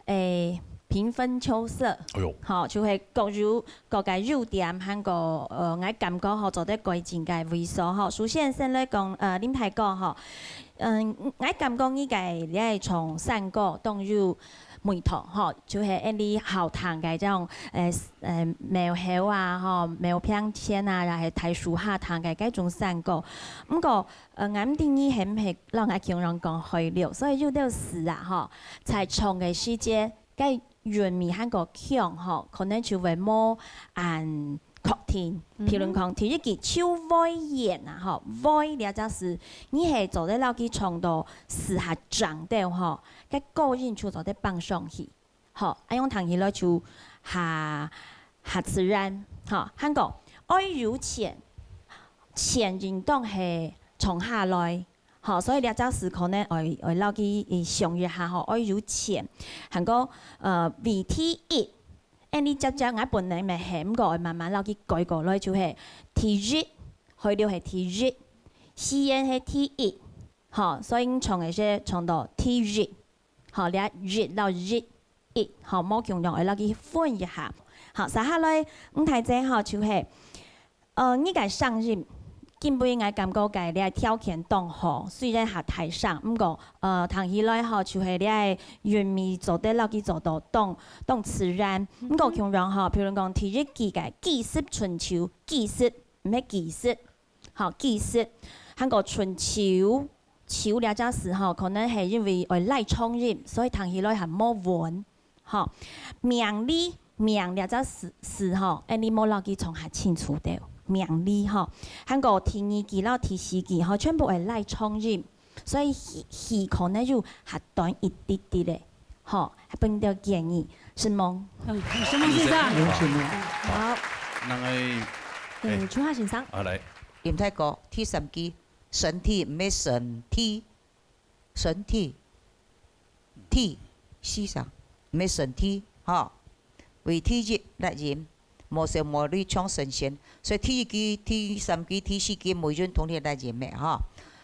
誒，平分秋色。哎喲。吼，就係各有 各个優點，還過，呃，𠊎感覺吼，做得改進个位所吼。首先先來講，呃，林大哥吼，嗯，𠊎感覺你个這唱山歌當有味道吼，就係恁樣好聽个這種，呃，呃，廟口啊，吼，廟坪前啊，也係大樹下聽个該種山歌。毋過，呃，𠊎毋知你係毋係摎𠊎共樣講海陸，所以有兜時啊，吼，在唱个時節，該 韻味還過強吼，可能就會無恁確定。嗯哼。譬如講，第一句秋會雁啊，吼，會這隻字，你係做得摎佢唱到四下正兜吼，該高音就做得放上去，吼，恁樣聽起來就較，較自然，吼。還過，愛有錢，錢應當係唱下來， 吼，所以這隻字可能愛，愛摎佢，呃，想一下吼，愛有錢。還過，呃，為第一，恁樣接接𠊎本來乜係，毋過愛慢慢摎佢改過來，就係第一，海陸係第一，四縣係第一，吼，所以你唱个係唱到第一，吼，這一摎一，一，吼，無共樣，愛摎佢分一下。好，接下來，吳大姐吼，就係 呃，你个聲音，今晡日𠊎感覺个這條件當好，雖然較大聲，毋過，呃，聽起來吼，就係這个韻味做得摎佢做到當，當自然。嗯哼。毋過共樣吼，譬如講第一句个《寄食春秋》，寄食，毋係技術，吼，寄食。還過春秋，秋這隻字吼，可能係因為愛拉長音，所以聽起來還無穩。 吼，名利，名這隻字，字吼，恁樣無摎佢唱較清楚兜，名利吼。還過第二句摎第四句吼，全部愛拉長音，所以氣，氣可能就較短一滴滴咧，吼，還分你兜建議，承蒙。嗯，承蒙先生。有請哦。好。那個，嗯，哎，秋華先生。好，來。林大哥，第三句，身體，毋係身體。 身體，體，四聲，毋係身體，吼。為第一，拉音，無愁無慮唱神仙。所以第一句、第三句、第四句，無韻同你拉音个，吼。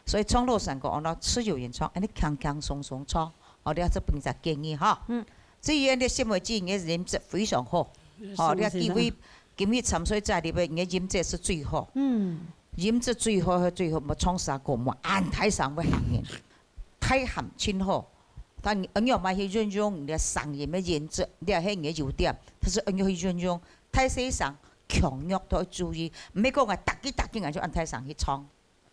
所以唱老山歌，安到自由演唱，恁樣輕輕鬆鬆唱，哦，這係分你个建議，吼。嗯。至於恁樣，謝妹姐，你个音質非常好，吼，你个機會，今日參賽者裡背，你个音質係最好。嗯。音質最好，係最好，無唱啥歌，無恁大聲會嚇人。 大喊盡好，但你仰般去運用你个聲音个音質，這係你个優點。但是仰般去運用，大細聲、強弱都愛注意，毋係講啊，逐句逐句𠊎就恁大聲去唱，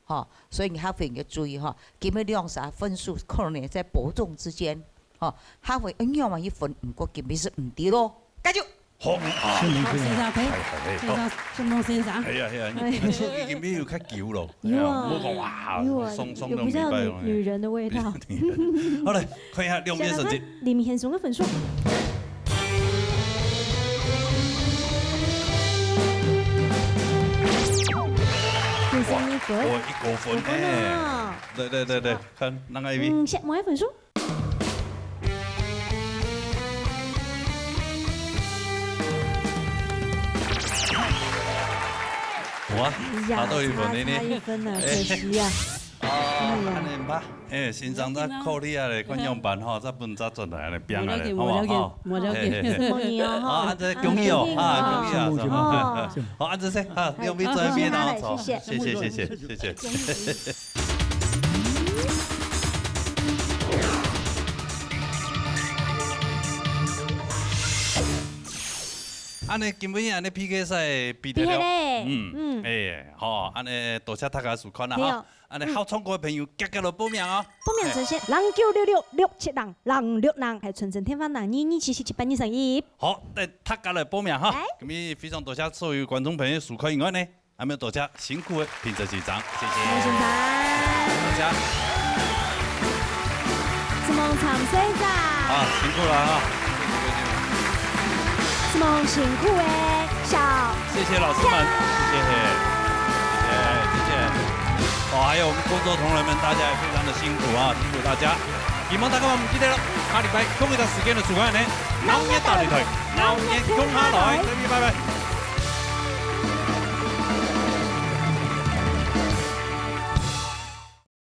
吼。所以你下回你愛注意吼，今日兩儕分數可能在伯仲之間，吼。下回仰般去分，毋過今日係毋知咯。加油！ 好，啊，承蒙先生，OK？係，係，係，好。先生，承蒙先生。係啊，係啊，哎。你，你出去今日又較久咯。有啊。係啊，莫講哇，有啊，鬆鬆兩禮拜咯。有比較女，女人的味道。好，來，看一下兩邊成績。先來看林先生的分數。九十一分。哇，一高分，五分啊。哎。對，對，對，對，看，另外一位。嗯，謝妹的分數。 哇，哎呀，差到一分呢，差，差一分呢，哎。可惜啊。啊，哎呀。恁樣吧，哎，先生再考慮下咧，看樣般吼，再分再轉來恁樣拼下咧，無要緊，好不好？無要緊，無要緊。嘿，嘿，嘿。承蒙你哦，吼。啊，恁樣恭喜哦，啊，恭喜啊，啊，恭喜啊。哦。好，恁樣先，啊，兩位這邊哦，好，謝謝。謝謝，謝謝，謝謝。 恁樣，今晡日恁樣P K賽比賽了。比賽咧。嗯，嗯。哎，好，恁呢多謝大家收看啦，對哦。哈。恁呢，嗯。好唱歌个朋友，遽遽來報名哦。報名專線：零九六六六七零零六零，還有傳真電話：零二二七四七八二三一。好，等大家來報名哈。哎。今日非常多謝所有觀眾朋友收看以外呢， 還有多謝辛苦个評審先生，謝謝。謝謝先生。多謝。承蒙參賽者。啊，辛苦了哈。承蒙辛苦个小謝謝老師們，謝謝。哎，謝謝。哦，還有我們工作同仁們，大家也非常的辛苦啊，辛苦大家。希望大家毋記得了，下禮拜同一个時間个收看呢，鬧熱大擂台，鬧熱共下來，各位拜拜。